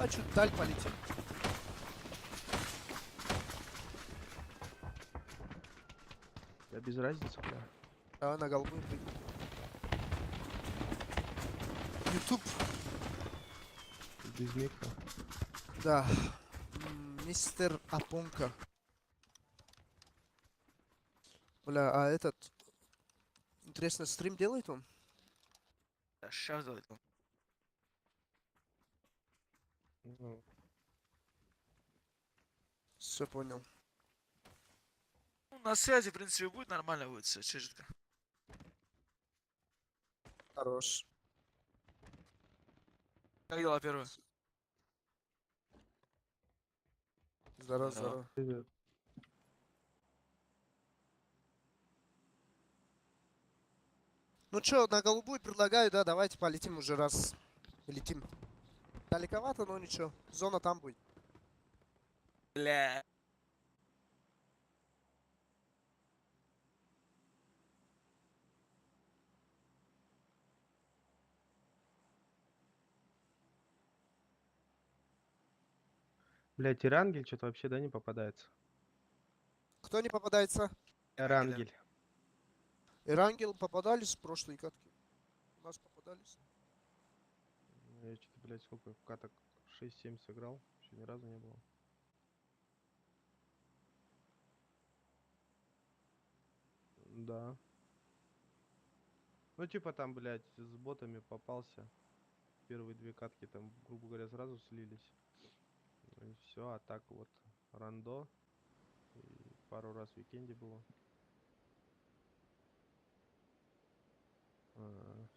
Давай чуть вдаль полетим. Я без разницы, бля. Давай на голубую прыгнем. Ютуб, Без микро. да. Мистер Апонка. Бля, а этот... Интересно, стрим делает он? Да, сейчас делает он. Ну, Все понял. Ну, на связи, в принципе, будет нормально будет все, чижитка. Хорош. Как дела первое? Здорово, Здорово. здорово. привет. Ну чё, на голубую предлагаю, да, давайте полетим уже раз. Летим. Далековато, но ничего. Зона там будет. Бля. Блять, Ирангель что-то вообще, да, не попадается? Кто не попадается? Эрангель. Эрангел попадались в прошлые катки. У нас попадались. Ну, я что-то, блядь, сколько каток 6-7 сыграл. Еще ни разу не было. Да. Ну, типа там, блядь, с ботами попался. Первые две катки там, грубо говоря, сразу слились. Ну и все, а так вот рандо. И пару раз в уикенде было.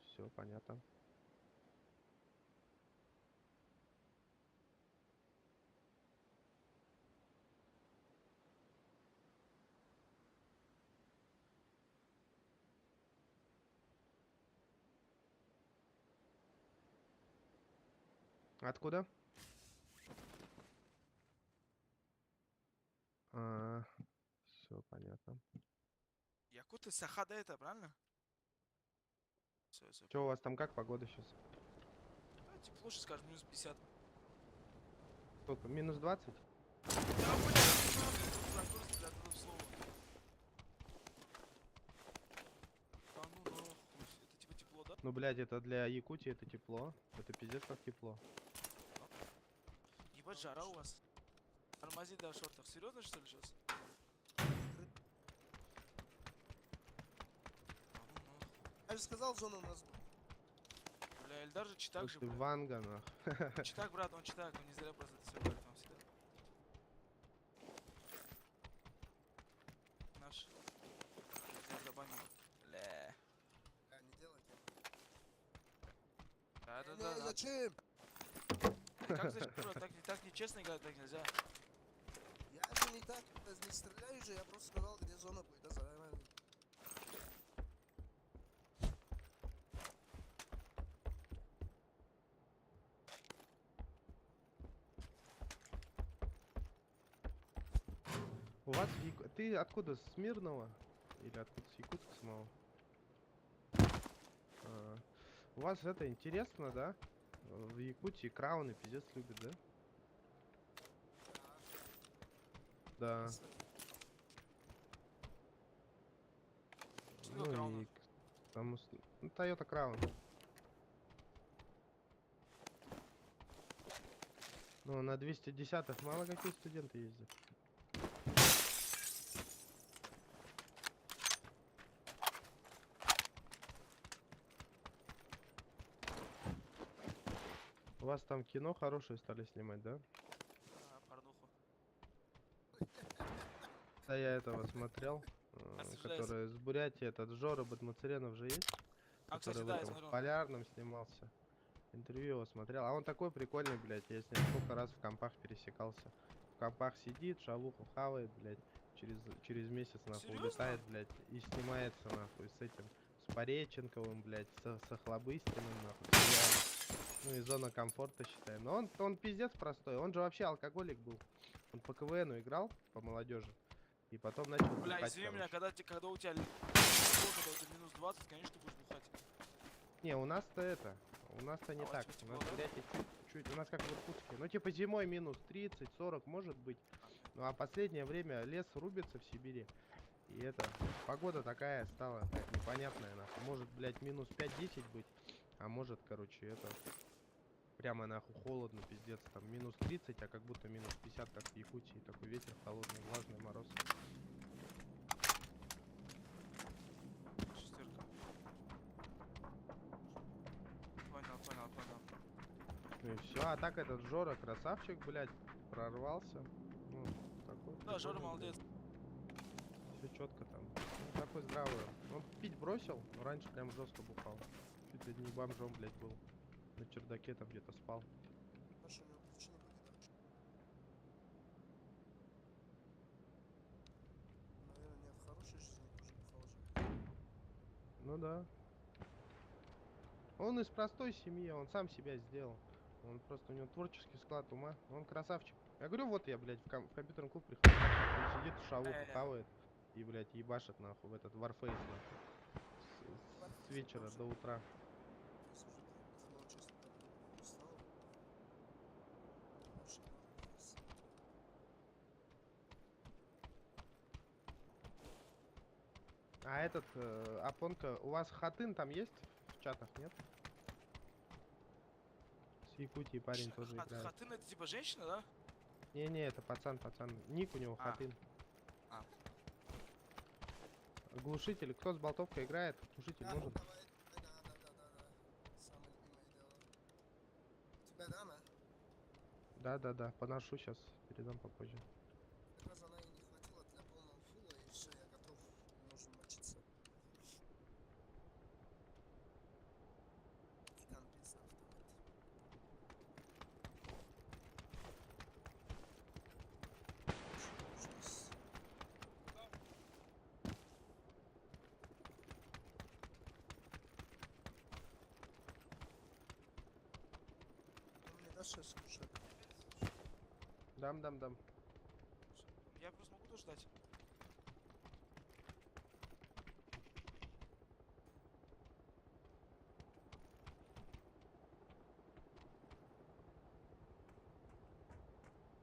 Все понятно. Откуда? Все понятно. Якуты, Саха, да это, правильно? Все, все. Че у вас там как погода сейчас? Да, тепло сейчас, скажем, минус 50. Сколько? Минус 20? Да, блядь, нахуй, блядь, одно слово. Да ну нахуй, это типа тепло, да? Ну, блядь, это для Якутии это тепло. Это пиздец как тепло. Ебать, жара у вас. Тормози, да, в шортах. Серьезно, что ли, сейчас? Да ну нахуй. Я же сказал, зона у нас будет. Бля, Эльдар же читак же, Ты бля. Ванга, нах. Читак, брат, он читак, он не зря просто это все говорит вам всегда. Наш. Я забанил. Бля. А, не делайте. Да, да, Не, да, да. зачем? Как зачем, брат? Так, так нечестно играть, так нельзя. Я же не так, не стреляю же, я просто сказал, где зона будет, да, заранее. У вас в Яку- Ты откуда? С Мирного? Или откуда? С Якутска самого? А, у вас это интересно, да? В Якутии крауны пиздец любят, да? Да. Что такое Ну крауны? и там, ну, Toyota Crown. Ну, на 210-х мало какие студенты ездят. У вас там кино хорошее стали снимать, да? А, порнуху. Да, я этого смотрел, Осуждаю. который с Бурятии, этот Жора Бадмацаренов же есть? А, кстати, который в да, я этом, в смотрел. Полярном снимался. Интервью его смотрел. А он такой прикольный, блядь. Я с ним сколько раз в компах пересекался. В компах сидит, шавуху хавает, блядь. Через месяц, нахуй, Серьезно? улетает, блядь. И снимается, нахуй, с этим, с Пореченковым, блядь, с Охлобыстиным, нахуй, в сериале. Ну и зона комфорта, считай. Но он пиздец простой. Он же вообще алкоголик был. Он по КВНу играл, по молодежи. И потом начал Бля, бухать, извини меня, короче. когда у тебя тепло, когда у тебя минус 20, конечно, ты будешь бухать. Не, у нас-то это. У нас-то не А у вас так. типа У тепло, нас в да? Бурятии чуть-чуть, у нас как в Иркутске. Ну, типа зимой минус 30-40 может быть. Ну, а последнее время лес рубится в Сибири. И это, погода такая стала, блядь, непонятная, нахуй. Может, блядь, минус 5-10 быть, а может, короче, это... Прямо нахуй холодно, пиздец, там минус 30, а как будто минус 50, как в Якутии. Такой ветер холодный, влажный мороз. Шестерка. Понял, понял, понял. Ну и все, а так этот Жора красавчик, блядь, прорвался. Ну, такой. Да, Жора прикольный, молодец. Все четко там. Ну, такой здравый. Он пить бросил, но раньше прям жестко бухал. Чуть ли не бомжом, блядь, был. На чердаке там где-то спал. Потому что у него причины были, да. Наверное, не от хорошей жизни тоже бухал же. Ну да. Он из простой семьи, он сам себя сделал. Он просто, у него творческий склад ума. Он красавчик. Я говорю, вот я, блядь, в компьютерный клуб прихожу, он сидит, шавуху Э. хавает и, блядь, ебашит, нахуй, в этот Warface, нахуй. С Warface вечера тоже. до утра. Сейчас уже давно, честно говоря, устал. Вообще Warface. А этот, Апонка, у вас хатын там есть в чатах, нет? С Якутии парень тоже играет. Хатын это типа женщина, да? Не-не, это пацан, пацан. Ник у него А. хатын. А. Глушитель. Кто с болтовкой играет? Глушитель Да, нужен? давай, да, да, да, да, да. Самое любимое дело. У тебя дама? Да-да-да, поношу сейчас, передам попозже. Как раз она и не хватило для полного фула, и все, я готов. Можно мочиться. И компенс на автомат. Что здесь? Он мне даст сейчас кушать? Дам, дам, дам. Я просто могу тоже дать.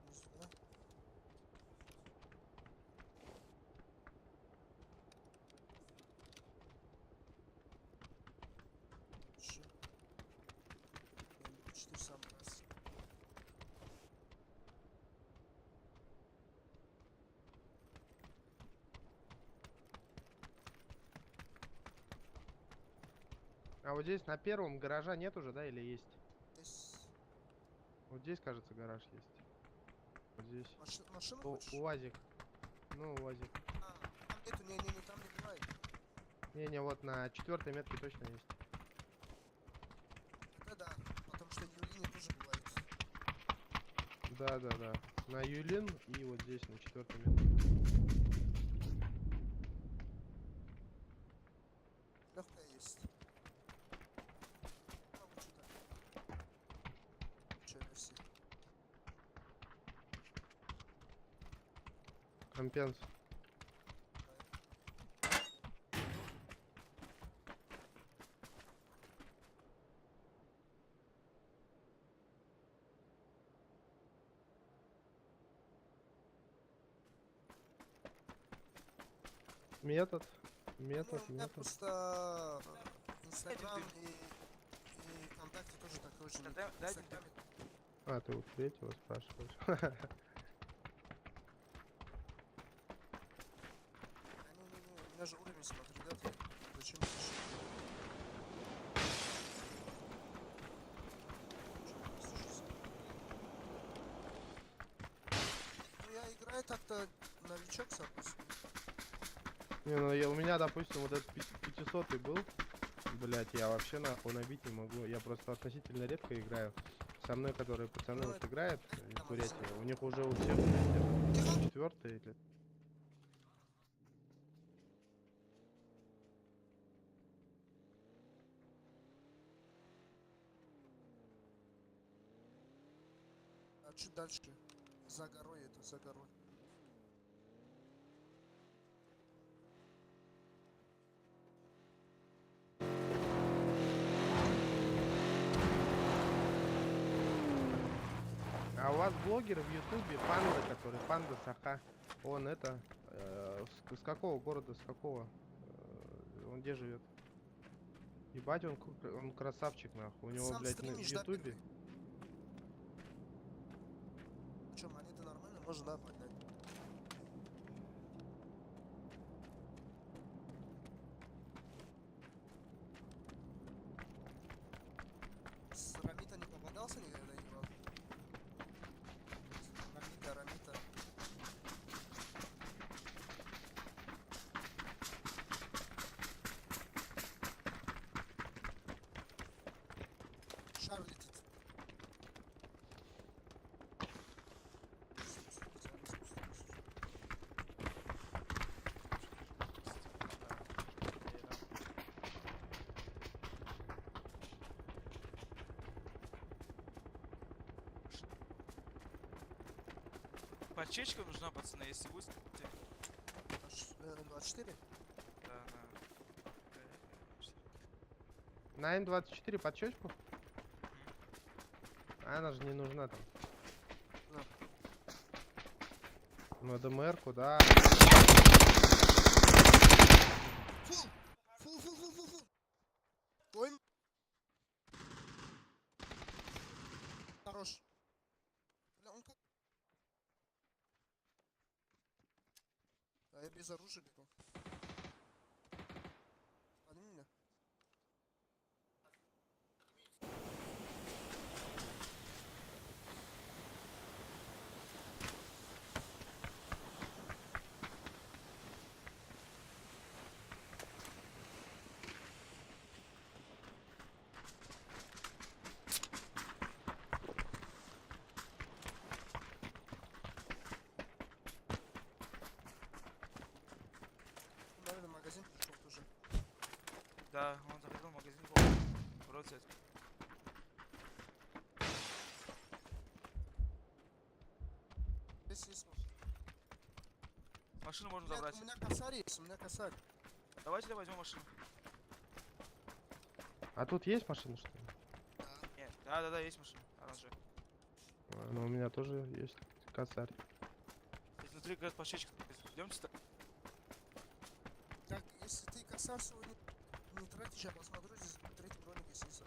Не сюда. Держи. МП4 сам раз. А вот здесь на первом гаража нет уже, да, или есть? Здесь Вот здесь, кажется, гараж есть. Вот здесь. машину О, хочешь? УАЗик. Ну, УАЗик. А, там нету, не-не-не, там не бывает. Не-не, вот на четвертой метке точно есть. Это да, потому что Юлини тоже бывает. Да-да-да. На Юлин и вот здесь на четвертой метке. Легкая есть. А, лучше так. Лучшая версия. Компенс. Метод. Метод, Не, у меня метод. просто Инстаграм и ВКонтакте тоже такой же. Да, дай- дай один Инстаграме А, ты вот третьего спрашиваешь. Да не-не-не, у меня же уровень, смотри, да, ты зачем пишешь? Ну я играю так-то новичок сам по себе. Не, ну я, у меня, допустим, вот этот 500-й был. Блять, я вообще нахуй набить не могу. Я просто относительно редко играю. Со мной, которые пацаны Ну, вот это играют из там Бурятии, абсолютно. у них уже у всех, блядь, Тихо! четвертый или... А чуть дальше. За горой это, за горой. вас блогер в Ютубе, панда, который, панда Саха, он это, с какого города, с какого, он где живет? Ебать, он красавчик, нахуй, у него, Сам блядь, на в стримишь, да, Ютубе. первый? Че, монеты нормально? Можно, да, поднять? С Рамита не попадался никогда, Иван? Рамита, Рамита. Шар летит. Спустились, они спустились. Подчечка нужна, пацаны, если будет. Аж, 24? Да, на. На М24 подщечку? А она же не нужна там. Да. На ДМР-ку, да. Фул! Фул, фул, фул, фул, фул! Ой! Хорош. Бля, он как... А я без оружия бегу. Подними меня. Наверное, магазин пришел тоже. Да, он заходил в магазин, помню. В рот взять. Здесь есть вот. Машину можно У меня, забрать. у меня косарь есть, у меня косарь. Давайте возьмем машину. А тут есть машина, что ли? Да. Нет, да, да, да, есть машина. Оранжевая. А, ну, у меня тоже есть косарь. Здесь внутри как раз подщечка. Идемте так. Так, если ты косарь сегодня не тратишь, я посмотрю, здесь третий броник есть. есть.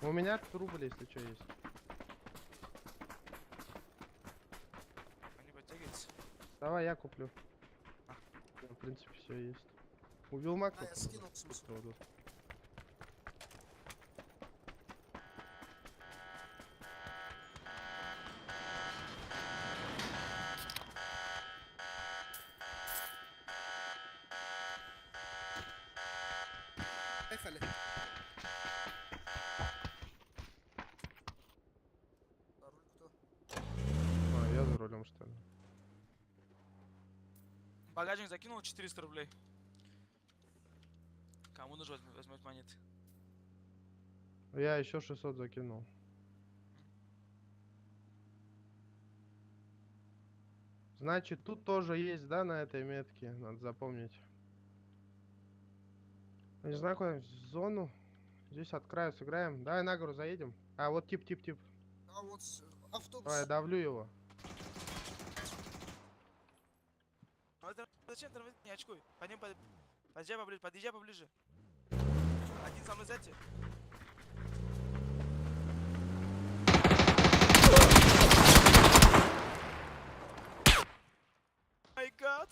У меня рубль, если что, есть. Они подтягиваются. Давай я куплю. А. В принципе, все есть. Убил Мак А, я скинул 700. Поехали. За руль кто? А, я за рулем, что ли? Багажник закинул 400 рублей. Кому нужно возьмет монеты? Я еще 600 закинул. Значит, тут тоже есть, да, на этой метке? Надо запомнить. Не знаю, куда в зону. Здесь от края сыграем. Давай на гору заедем. А, вот тип, тип, тип. А вот автобус. Давай, я давлю его. Ну это зачем тормозить? Не очкуй. По ним подъезжай поближе, подъезжай поближе. Один со мной сядьте. My God.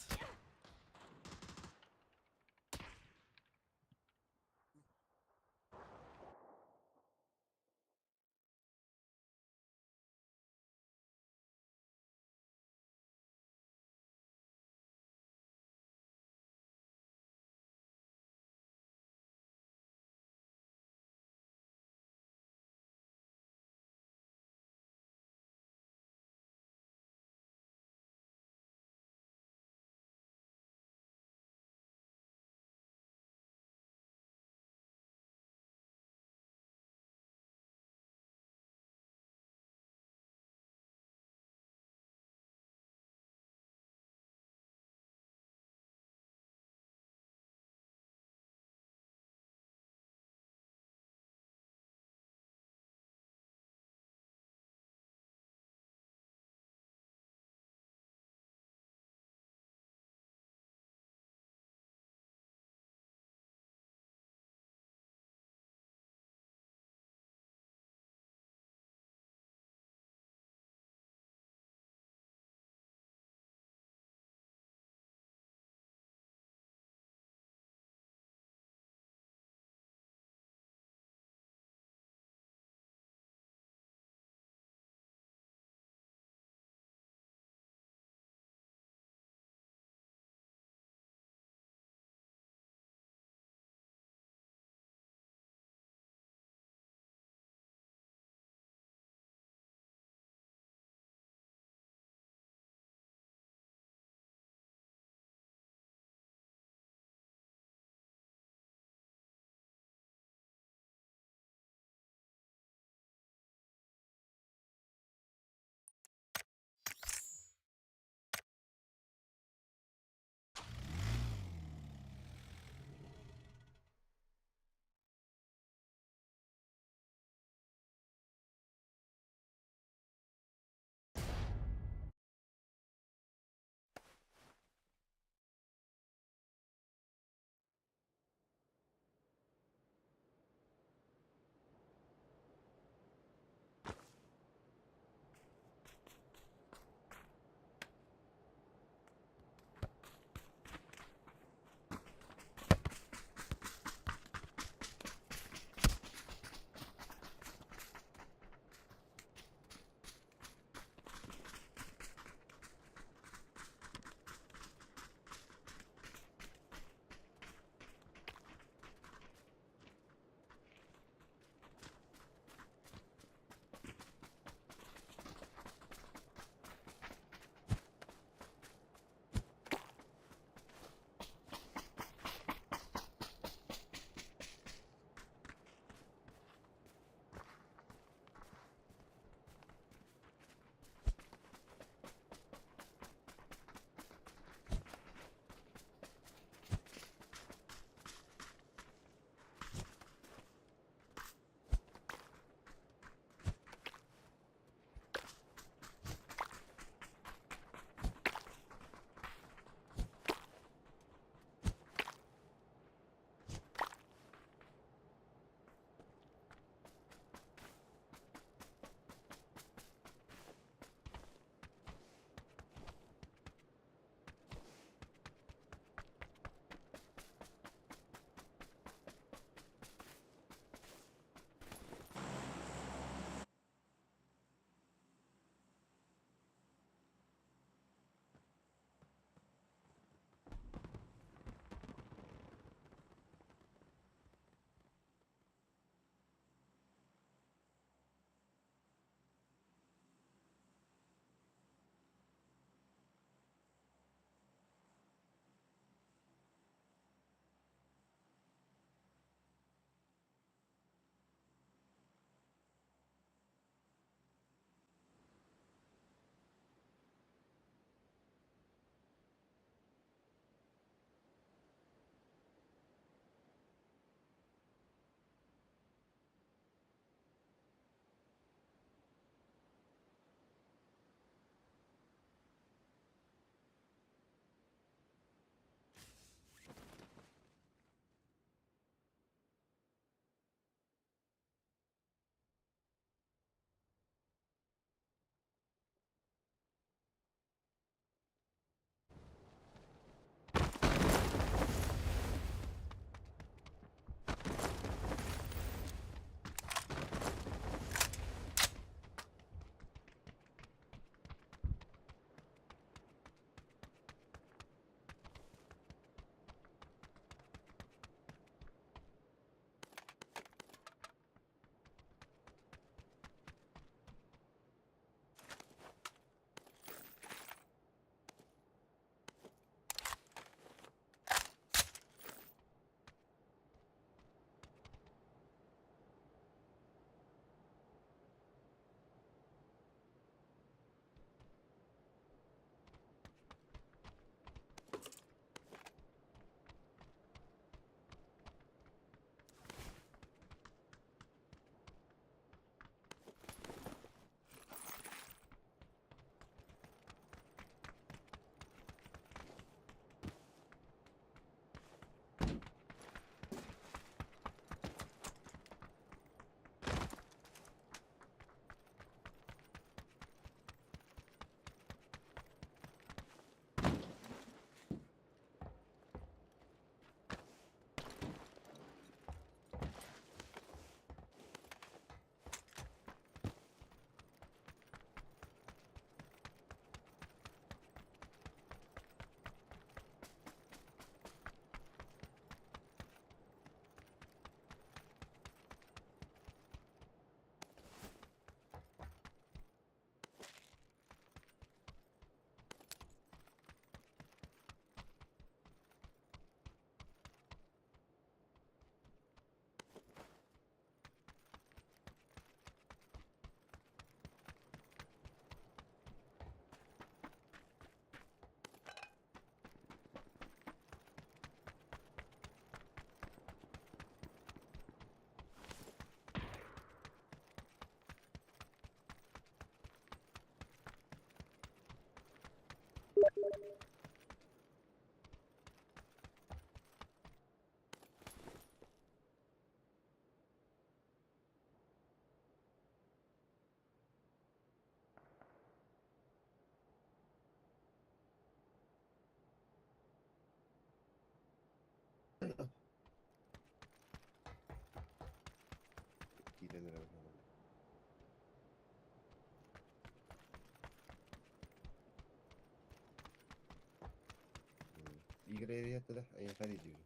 Игорь эрийэттэ да, эйиэхэ эрийдибин.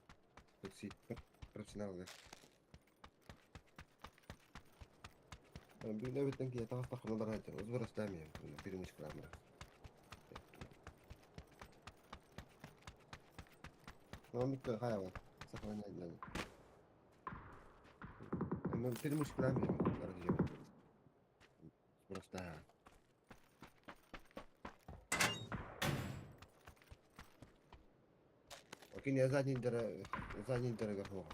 Такси профессионалга. Бүгүн эбиттэн киһи таҕыстаххына барааччы. Узбарастаам иһэм. Перемычкалаамара. Оннук хайаҕын? Сохранять надо. Перемычкалаам иһэм. Просто Кини задний дорога суох.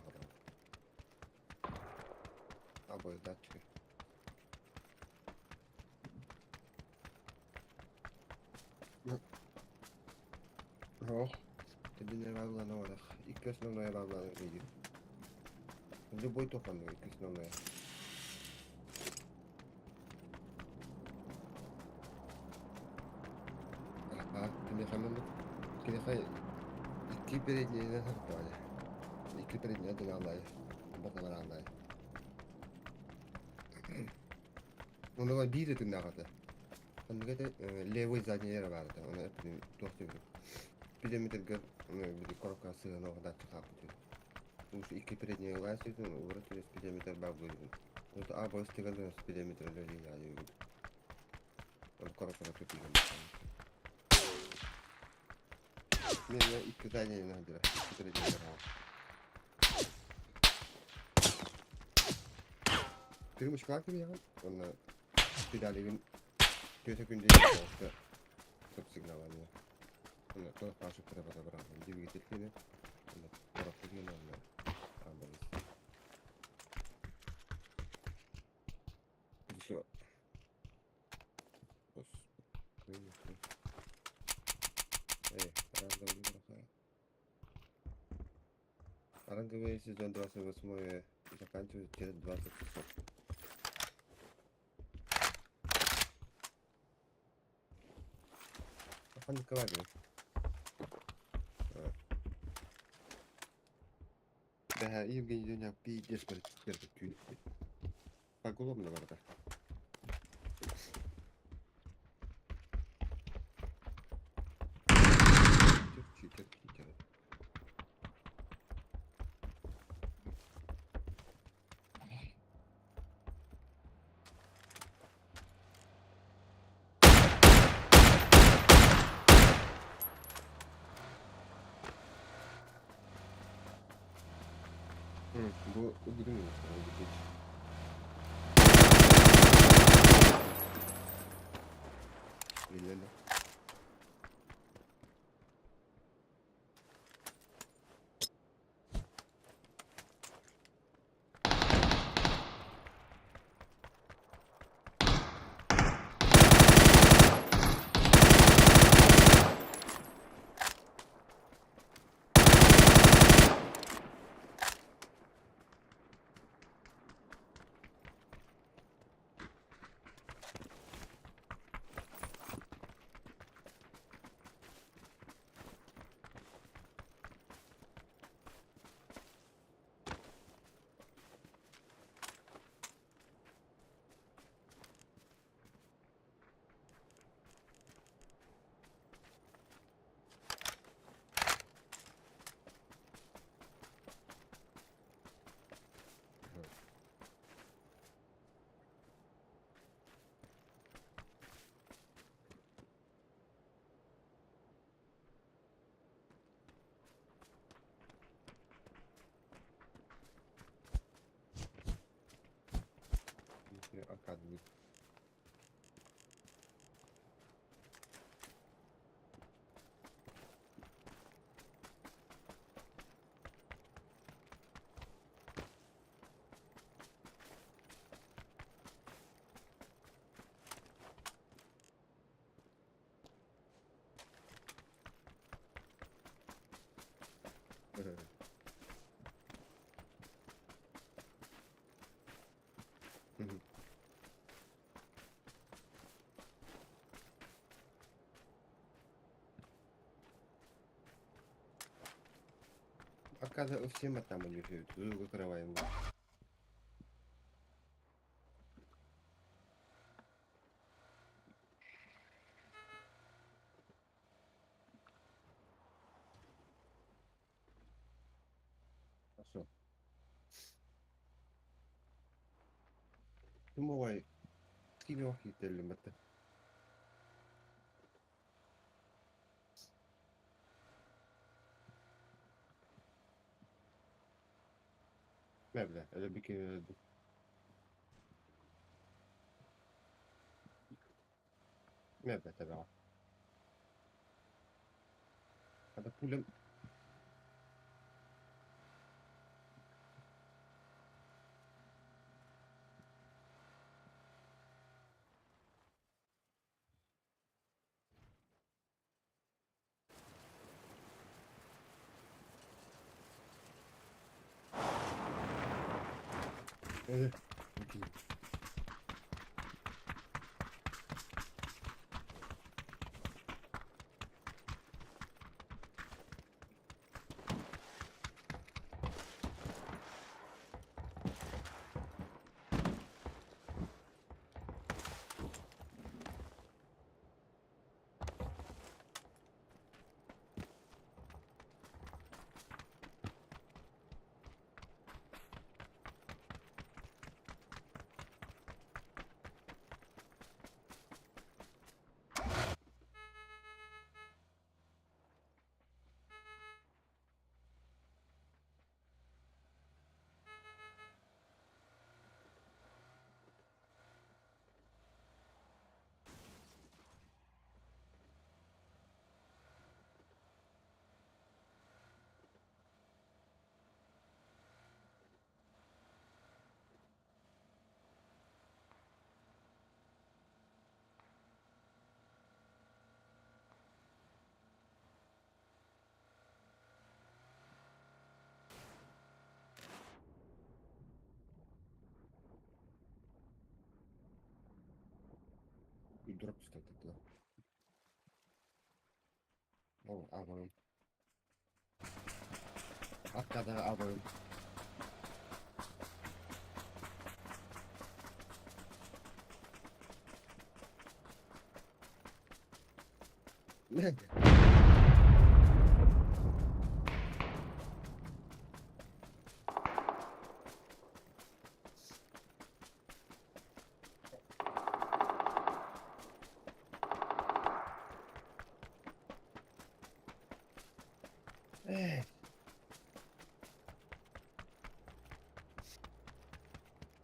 Абы датчик. Суох. Тэбинэр бааллана барах. Икки основная бааллана диир. Любой тохан икки основная. Аха, киниэхэ маннык киниэхэ икки переднейинэн сырыттаҕа Икки переднейинэн тыҥааллаайы, баталарааллаайы. Онуга биир да тыыннаах этэ. Ханнык этэ левый задний эрэ баар этэ. Ону эппитим туох диэбитим. Спидометргэр били коробка сыһыана датчик хаалбыт үһү. Уус икки передней ылаа сүтүн угура түһэ спидометр баар буолбут. Ото а быстыгар гына спидометр үлэлиир Ол коробканы көтүүгүн. Мен икки заднийынан сылдьара. Икки переднейинэн Перемычкалаах кимиэхэ уонна педалигын түөтэ күндэ тоҕуста стоп сигналланыа. Уонна тоҕус пашыктара бата быраҕан двигатель киэнэ уонна коробка киэнэ уонна аамбалыс. Всё. Оранжевый сезон 28 заканчивается через 20 часов. Ханнык Да, Евгений Дуня пиздец түүн. По барда. Читер, читер. Бу угрюм Билиэн. Аркадий. Аркада всем там лежит, закрываем. Все. Тумовай. Скими охителли мэтэ. Бля, это бики. Бля, тебя. Когда пуля. Окей. Дроп кстати, туда. О, абонент. Откада абонент.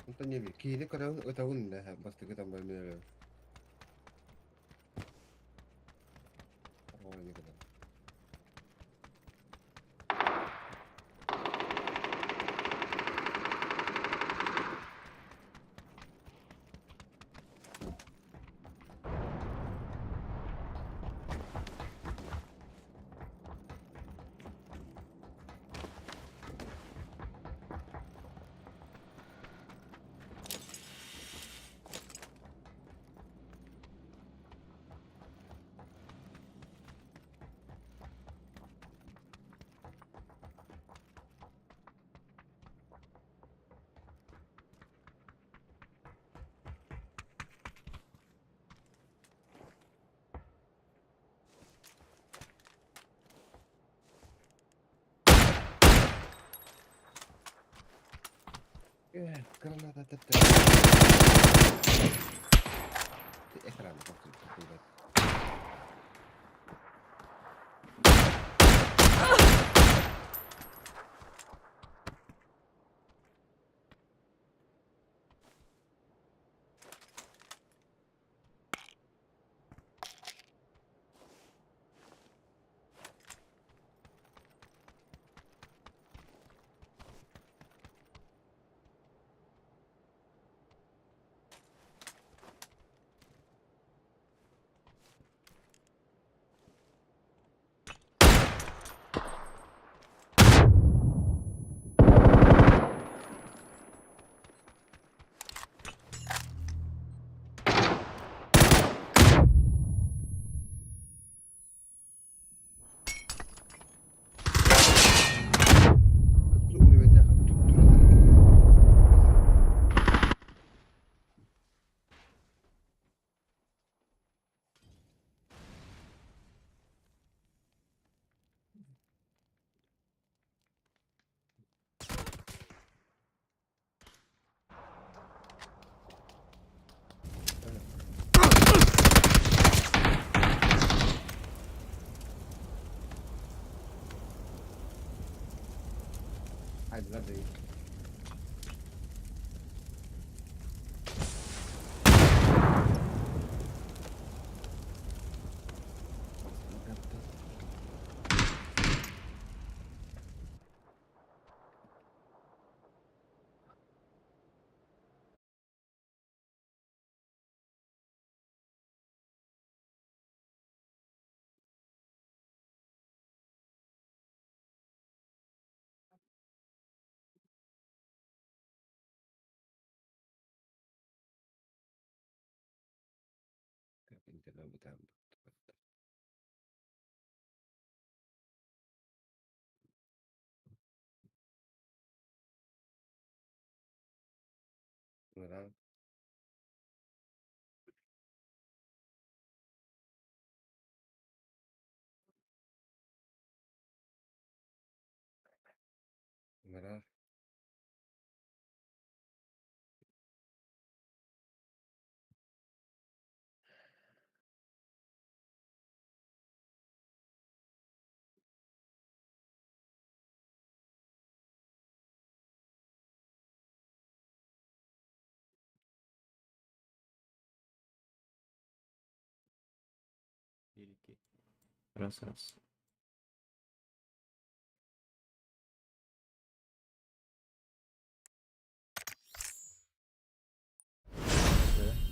Это не киһини көрөҕүн ытабын да бастакы таммар мин өлөбүн. Ой, никогда. Граната тэптэ. Экран просто. Лады. Right. Right. Bir, iki. Раз, раз. Да.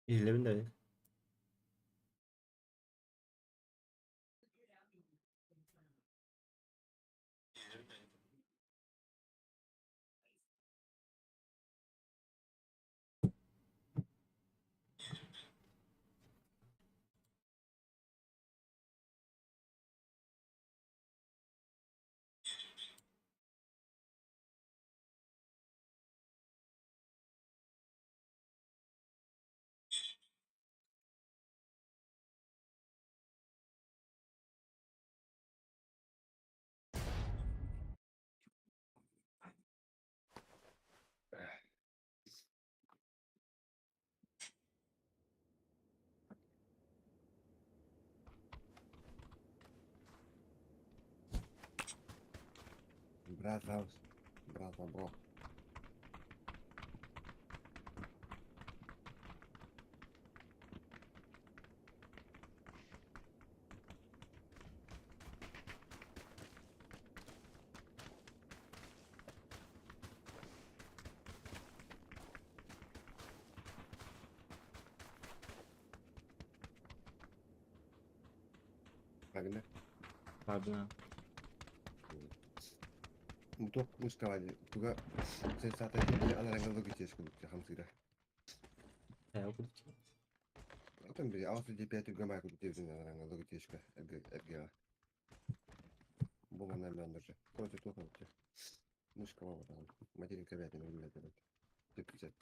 İzlemin de. Брат, брат, бро. Правильно? Правильно. Муток мускавали. Туга сенсата хибли анарanga логически хамсыра. Хайа кудчу. Отон били аусу DP туга май кудчу анарanga логически эргега. Бу манна мендерже. Короче, туха вообще. Мушка там. Материнка бятина блядь. Типа.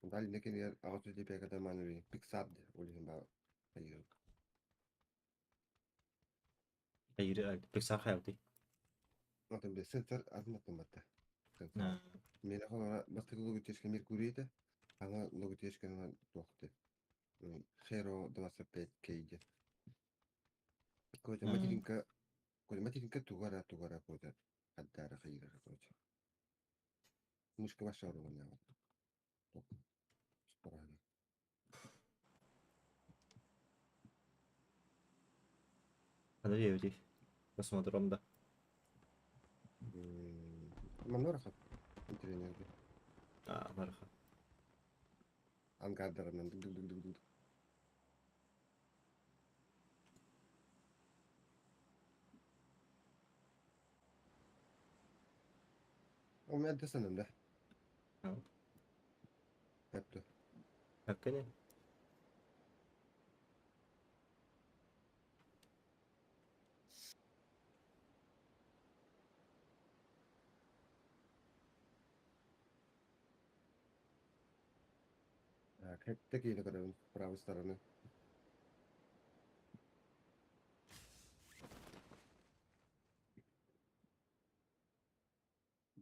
Дали некин аусу DP когда манури Pixar улихин ба. Айыр. Айыр Pixar хайалты. Отон били сенсор азматтан батта. Сенсор. Мен холора бастыгы логически Меркурийде, ана логически на туохты. Херо 25 кейде. Короче, материнка, короче, материнка тугара тугара короче, аддара хайра короче. Мушка ваша оружие. Спорано. Аны диэбити. Космодромда. Манора хат. Тренер. А, барха. Ангардарынан дук дук дук дук дук. У меня десаным, да? Хәпті. Хәпкене? Так, такие которые с правой стороны.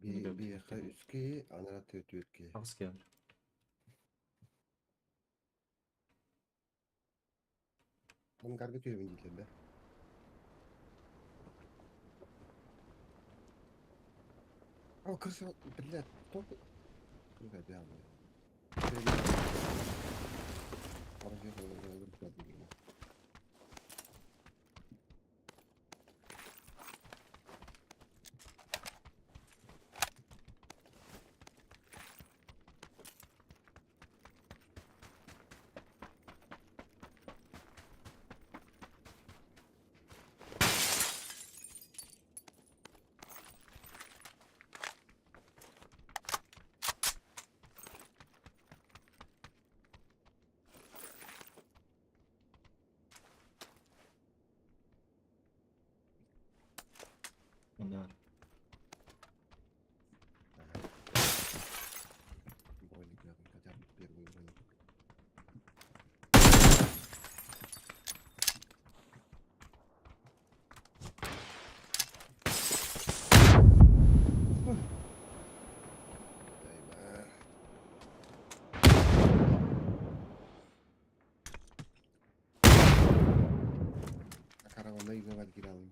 Биэхэ үс киһи, анараа түөрт киһи. Аҕыс киһи бар. Ангарга түһэбин дииллэр да. О, крыса, блядь, кто? Крыса обязана. Онно Броник, хотя бы первый броник. Караванда изнавать киралым.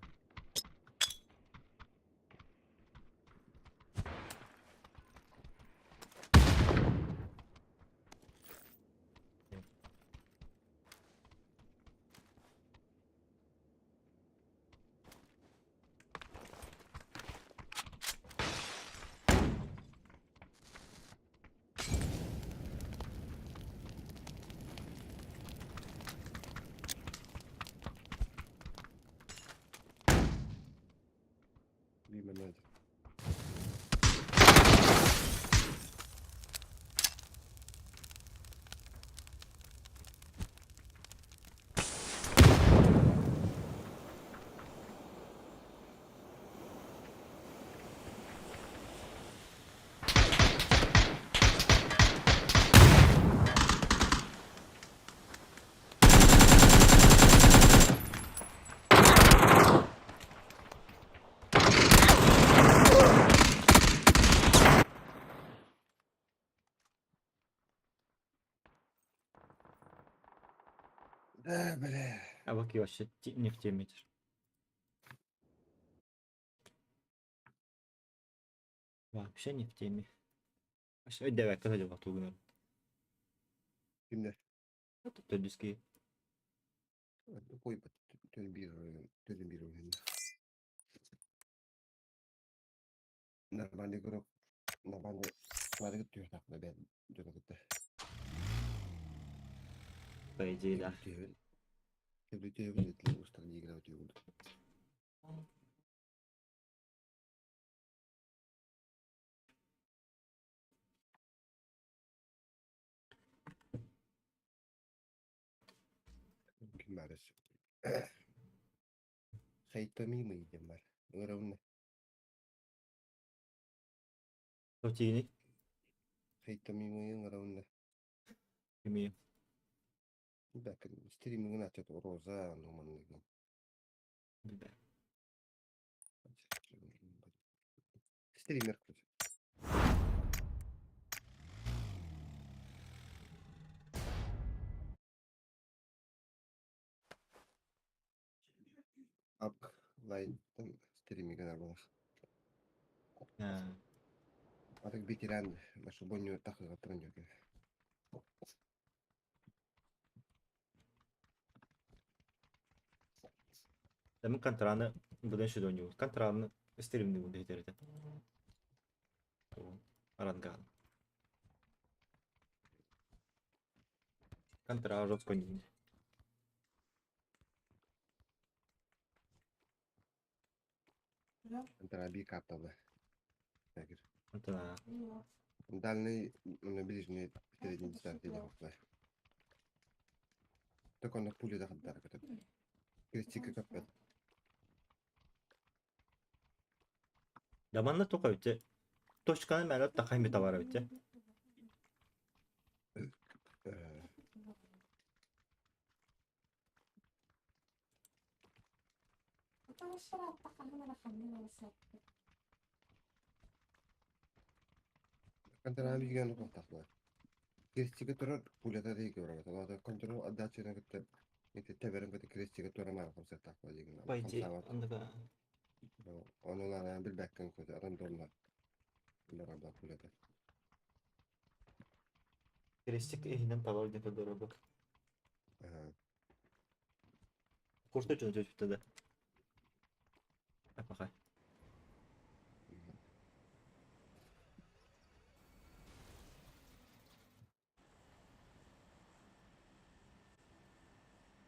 Мимо Надя. Да, бля. А вот вообще не в теме. Вообще не в теме. Вообще, өйдөөбөккө сылдьыбат тугунар. Кимдер? Төрдүс киһи. Ой, төрүн биир уһун. Нормальный игрок. Нормальный. Смотри, түһтэхпинэ бэйэм дьону кытта. По идее, да. Түһэбин, түһэбин, устан игра түһэбин. Ким баар Хайтомимый диэн баар. Ыҥырабын да. Тотини. Хайтомимый ыҥырабын да. Кими. Бэкин стримингин ачат Роза ну манныгын. Билбэт. Стример короче. Ап лайттан стримиген арбалах. А, Атык ветеран машибоню тахыга туран жөкө. Мен контраны бұдан шүдөн юу. Контраны стримни бу дейтерде. Аранган. Контра жестко не. Контра би капталы. Тагир. Контра. Дальний, ну, ближний, средний дистанции не хватает. Только он на пуле захаддар, который. Крестик капет. Даманна тока бите. Точканы мәлі тақай мета бар бите. Контроль билген тохтахла. Крестиге турар пулята дейге барабат. Алада контроль отдачаны кытта эти теберин кытта крестиге тура мара хамсаттахла деген. По идее, андыга. Оны ана бир бәккен көтө рандомна. Барабат пулята. Крестик иһинен пароль диэн көрдөрөр. Ага. Курса дьоно дьөтүттэ да. Апаха.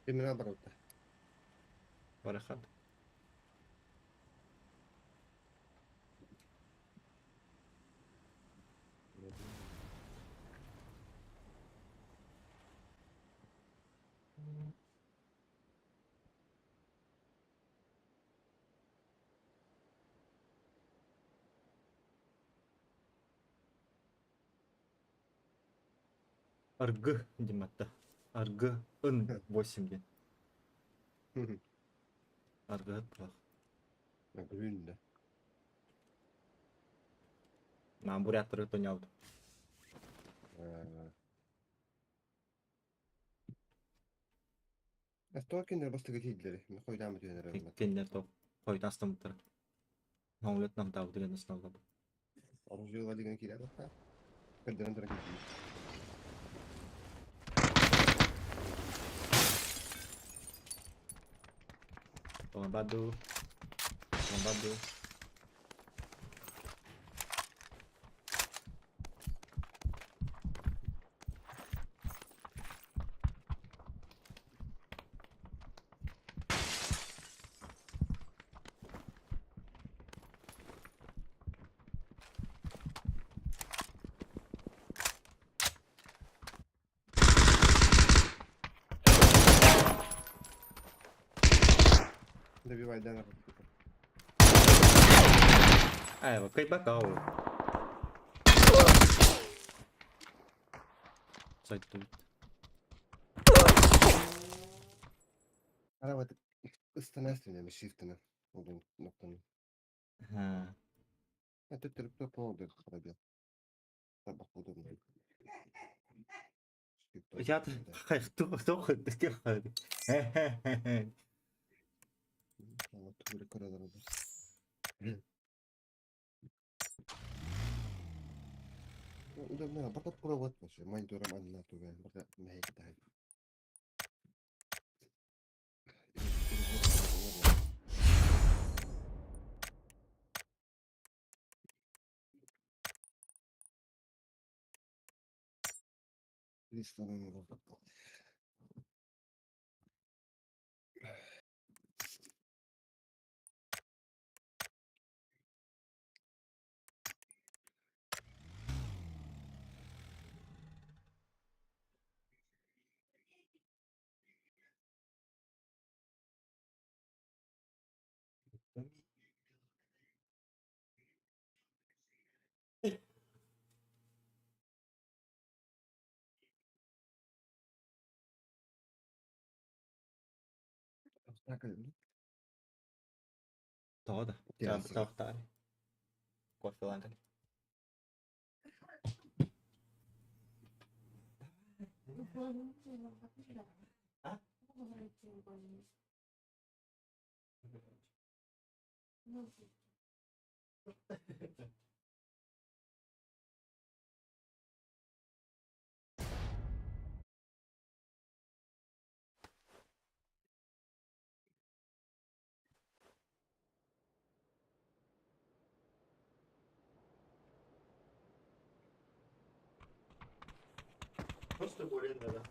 Кимна барабат. Барахат. Аргы дематта. Аргы ын 8 ден. Аргы бұлақ. Гүлүн да. Маған буряттары тонялды. Астокин бастыгы тидлери. Мен койдам өтөнөр. Кеннер топ. Қойдан астымыттыр. Наулет нам тау деген основа. Оружие деген килер бакка. Кырдыран тура кетти. Баду. Баду. Добивай да. Ай, кай бакау. Сайт тут. Ара вот ыстанастын эми шифтini. Oldu noktanı. Ha. Ha төттөрүп топ oldu пробел. Табак удобно. Я тоқ деп қалды. Түгүрүк көрөдөр. Удобно, барда пробовать вообще. Монитором анна туга, барда мейк дай. Тоға да. Тақтары. Кофе ланкан. А? Просто более надо.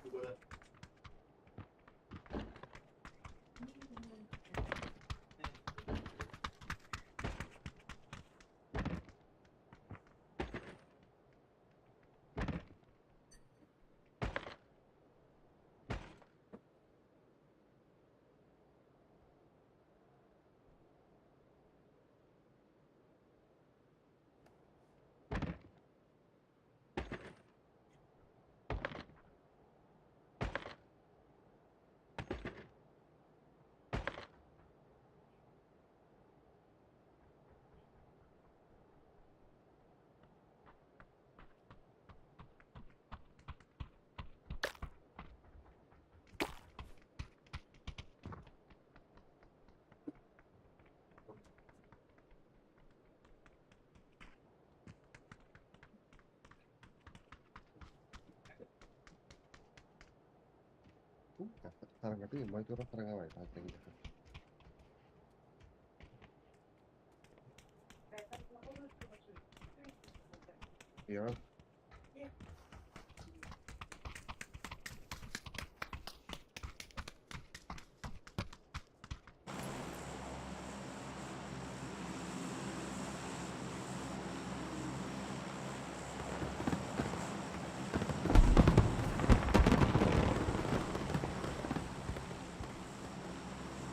Хараҥатыы, май тура хараҥа бай, таҥҥа. Я.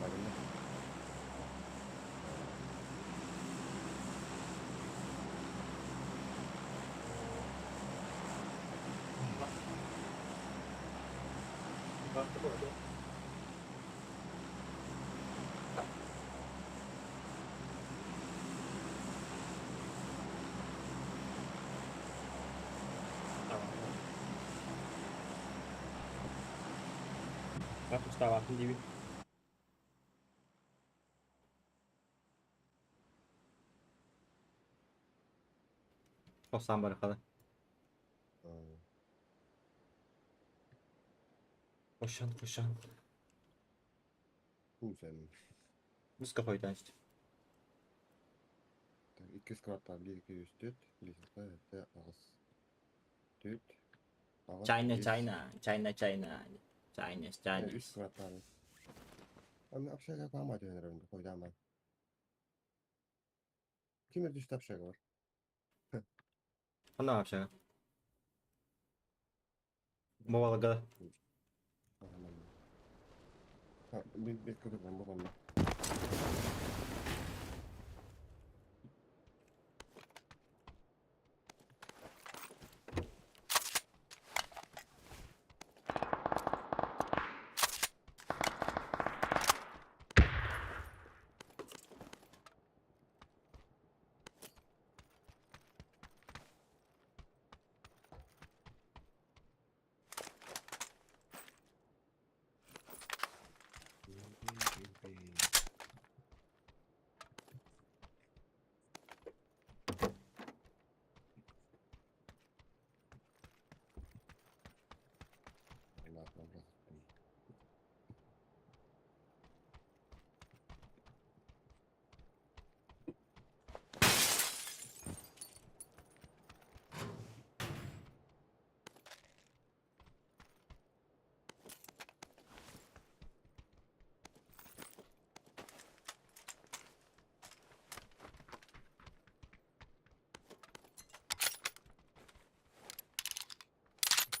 Барына. Устаабатын диибин. Тохсан барахала. Koşan koşan. Куусен. Муска хойдан işte. Икки складтар 1, 2, 3, 4, 5, 6, 7, 8, 4, 8, China China China China Chinese 3 Chinese. складтар. Аны общага памать өнөрөндө койдаман. Ким түштү общага бар? Ана общага. Бабалага. Бир көтөргөн болгон.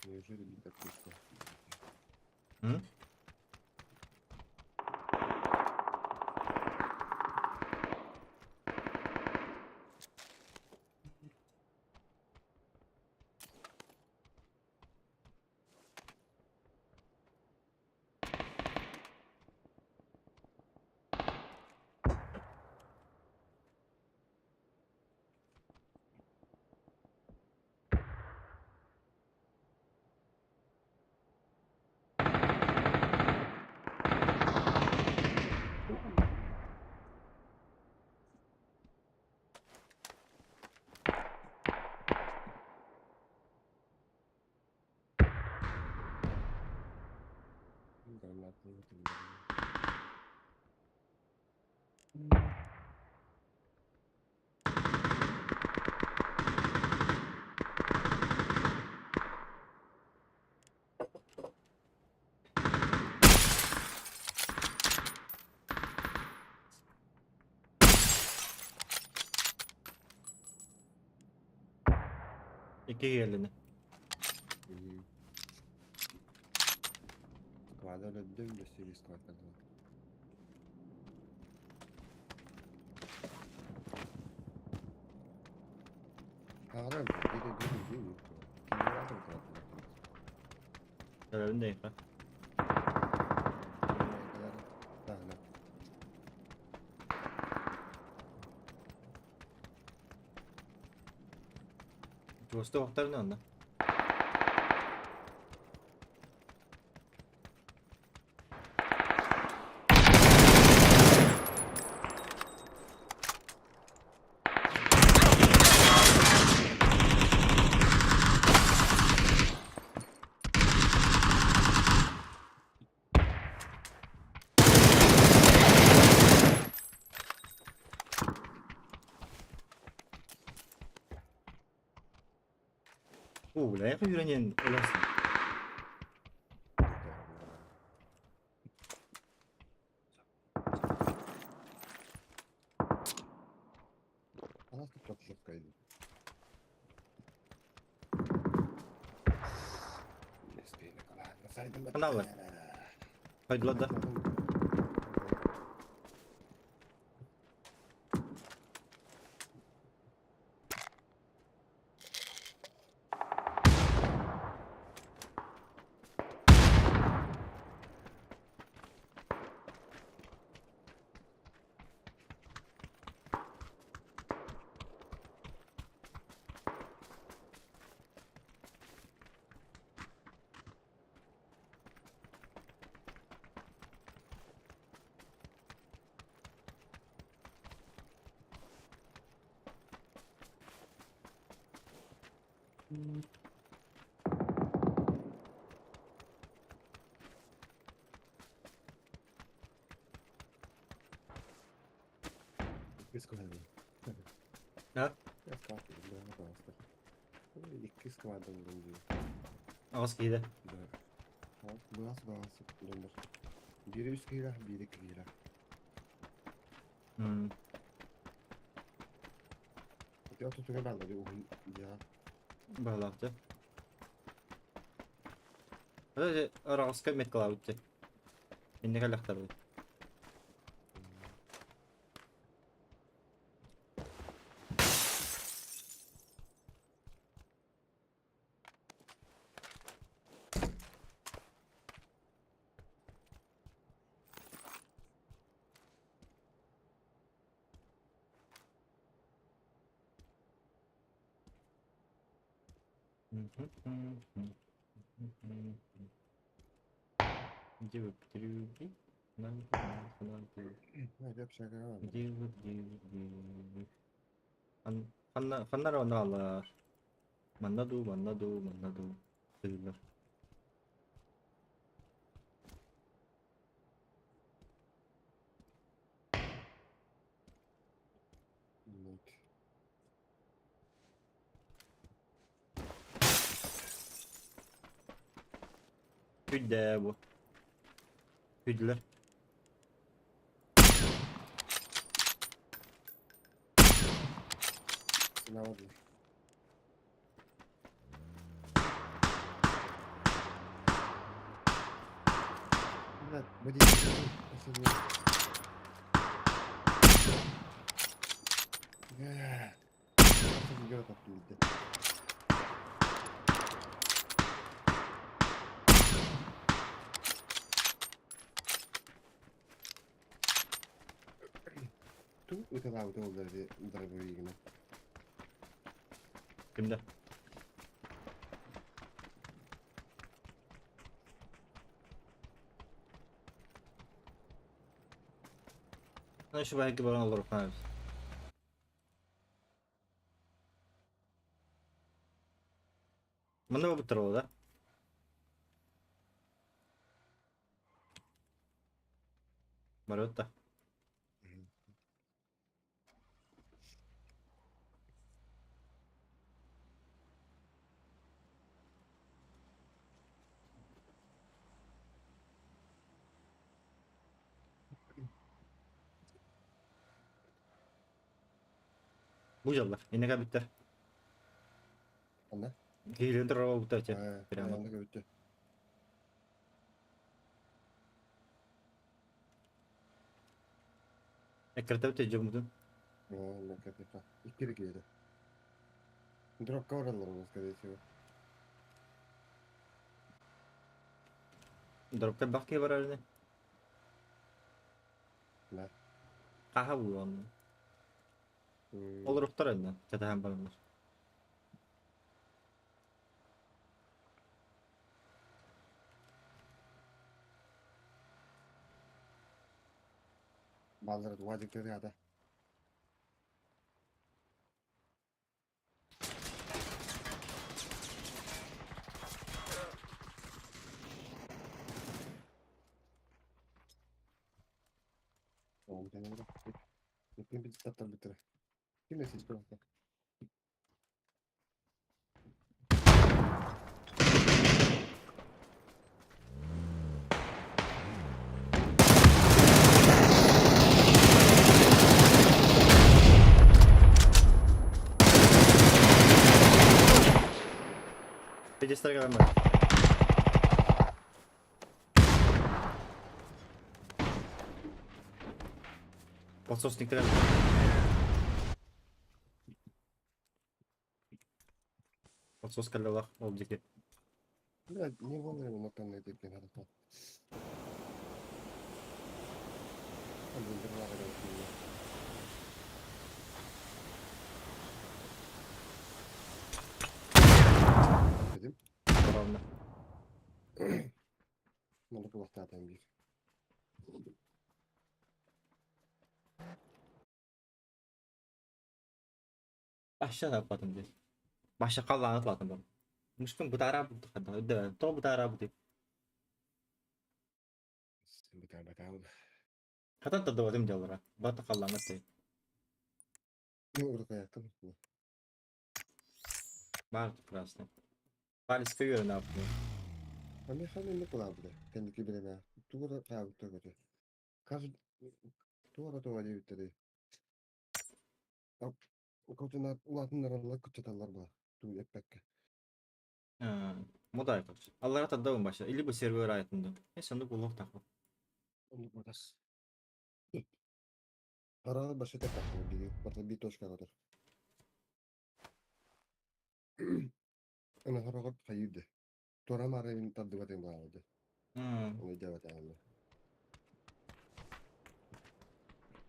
Неужели не так вышло? М? Гранатный. Икки келдини. Склада өлөдүм, өссө склад калды. Ағырам, деді, деді, деді. Кимдер алдым склад? Өлөбүн дейин. Тағына. Жосты оқтарын онда. Бля, үүрэнин өлөсүн. Палатка çok жесткая. Каналы. Хайдылар да. Ha? Иккис команда дии. Аҕыс киһи Баас баас донор. Биири үс киһилээх, биири икки киһилээх. Ити ортотугар бааллар дии уһун дьиэҕэ. Баһылаах дьэ. Араҕаска меткалаабыт дьэ. Инники элэхтэрбит. Ханна эрэ онно хааллар. Манна дуу, манна дуу, манна дуу. Тыыллар. Күдэ бу. Күдүлэр. Кимдэ? Еще баран олоруп Манна буттар да? Барытта. Бу жаллар. Иннеге биттер. Анна? Киирен турар буттар че. Прямо. Эккиртеп те жомудун. Дропка оралар, скорее всего. Дропка бакки барар не? Да. Аха булган. Олор уктар энде. Катахан баралар. Баллар вадиктер ята. Ким Биэстэр кэлэн бар. Подсосниктар Подсос кэллэлэх ол диэки. Блядь, не вовремя на там найти хорошо. Dedim. Ровно. Надо было статуям бить. Aşağı atladım diye. Başa kallan atladım ben. Muşkun bu da ara bu da bu da ara bu Бытаа бытаа. Хатан тадыватым дьаллара. Бата халлаҥҥа тей. Ну, уруккуйаттан. Баар прекрасно. Палец көйөрүн ааппын. Ами ханы не кулаабыта. Кэнники биремэ. Тугура хаабыта көтө. Кас туора туга диэбиттэрий. Котуна улаатыннараллар кыччаталлар баа. Туу эппэккэ. Модай короче. Аллара таддабын баша. Или бу сервер аятында. Э сонду булук тахы. Оннук батас. Араа башы тэппэккэ биги. Барта би точка котор. Ана хорогор хайыды. Туора маарын тардыбатын баалды. Оны дьабатааны.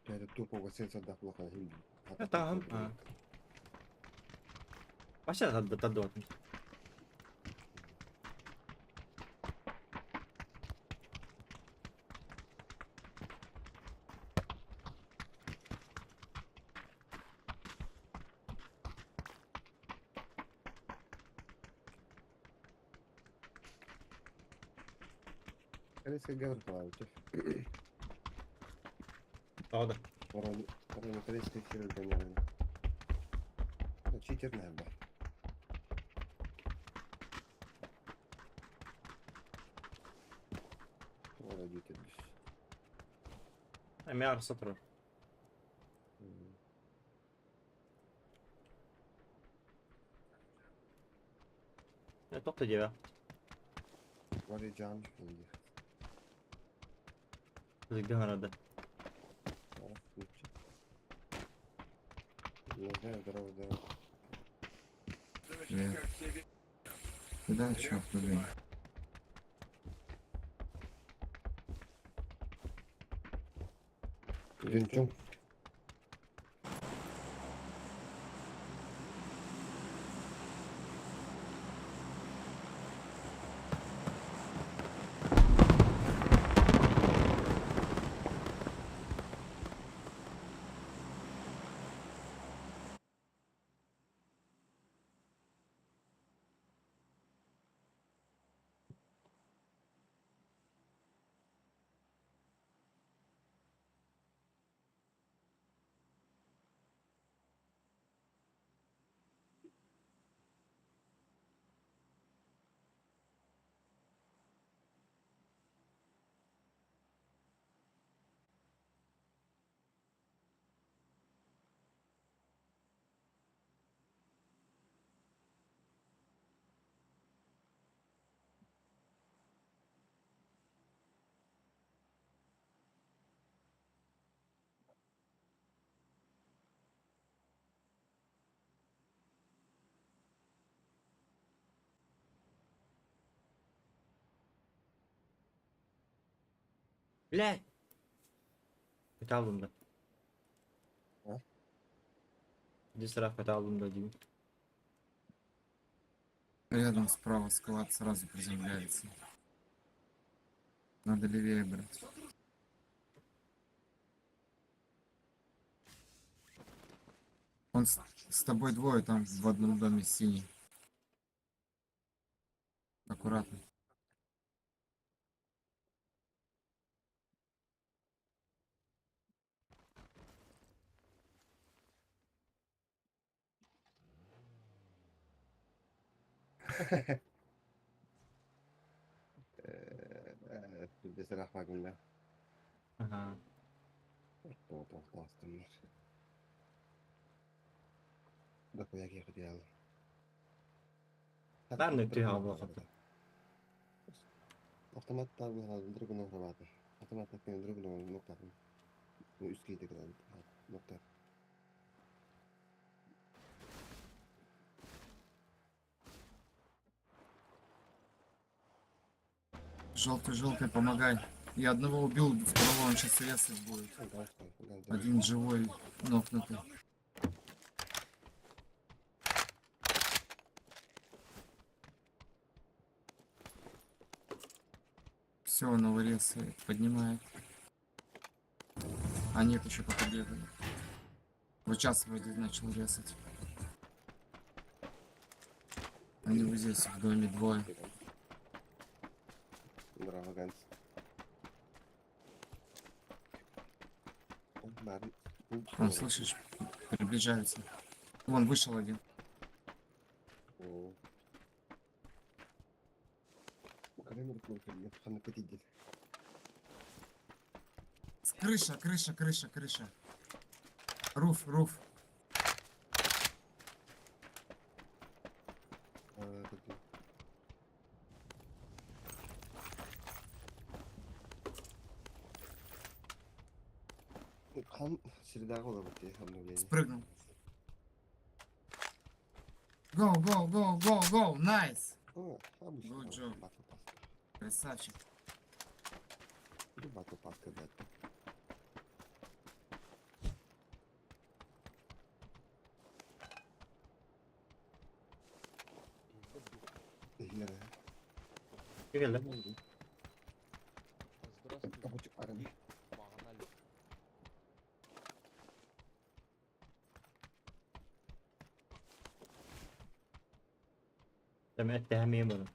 Тэдэ тупога сенсордаах улахан хин. Таһым. Баша таддыбатын. Корейская гавр халаабыт. Тағы да. Орон орон корейская хирургия. Читер наверное. Ора диэтэрбис. Эме арса турар. Э тохто диэбэ. Вари жан инди. Зыгдан арада. Ора лучше. Не знаю, здорово, здорово. Привет. Куда чё, блин? Венчом. Блядь! Kötü aldım da. Ha? Düz taraf kötü aldım da diyeyim. Рядом справа склад сразу приземляется. Надо левее брать. Он с тобой двое там в одном доме синий. Аккуратно. Бесерах вагонда. Ага. Тоохтоохтоохтоннор. Дохуя киһи хотел. Баар түһэ буолуохха. Автоматтар драгунов рабатыр. Автоматтар драгунов ноктатын. Үс кейде кылан ноктар. Желтый, желтый, помогай. Я одного убил, второго он сейчас резать будет. Один живой, нокнутый. Все, он его резает, поднимает. А нет, еще пока бегает. Вот сейчас вроде начал резать. Они вот здесь, в доме двое. Браво, Ганс. Он, слышишь, приближается. Вон, вышел один. Крыша, крыша, крыша, крыша. Roof, roof. Хан среда обновление. Спрыгнул. Go, go, go, go, go, nice! Good job. Красавчик. Battle Pass когда-то. Келді. Здравствуйте. Demek değmeyeyim bunu.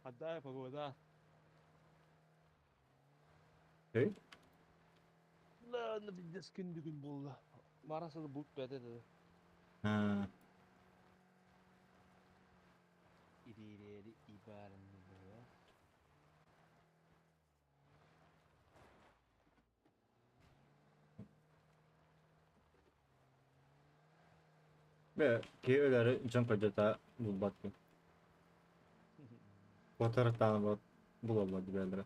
Отдай погода. Эй? Да, пиздец күндүгүн болду. Марасады булт бәде dedi. Ha. İri ibarin dedi. Бе, ки өлөрү жон көжөтө булбат ки. Батар бат булалар дибелдere.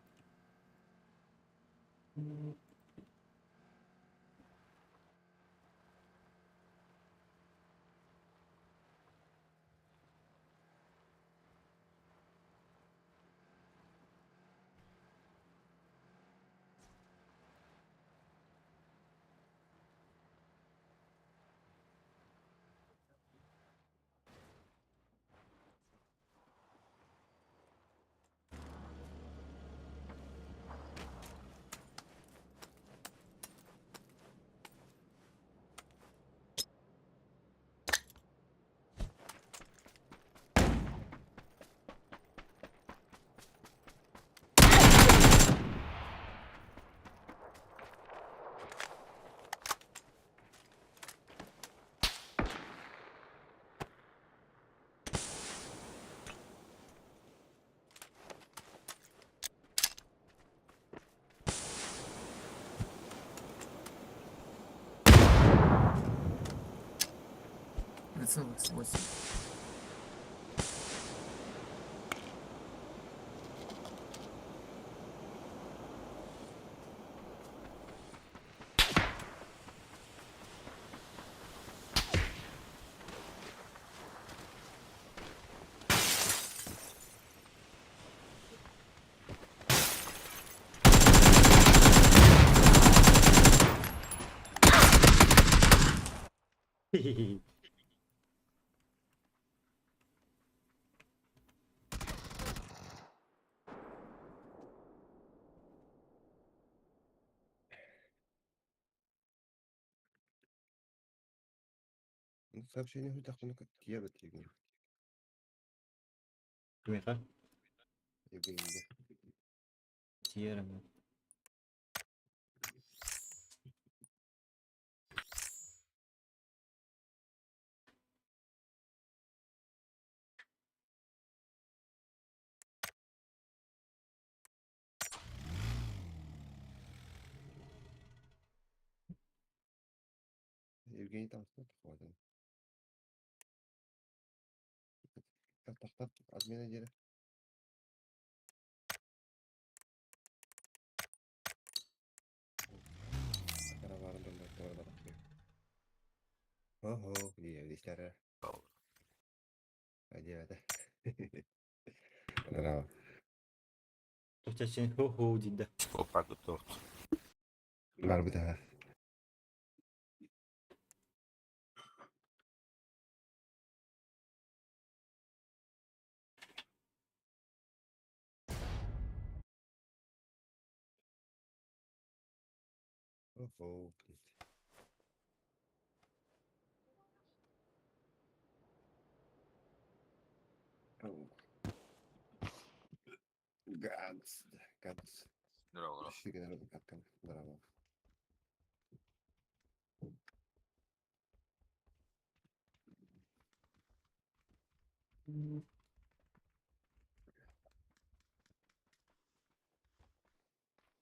Прицел X8. Сообщение хоть тиэбэт Евгений. Кимиэхэ? Евгений. Сиэра мин. Евгений Толстой хватит. Тахтар отмена диэри. Ого, диэбитэ. Диэбэтэ. Браво. Чачын хо-хо диде. Опа, готов. Барбыта. Ого, блядь. Ганс, Ганс. Здорово. Здорово.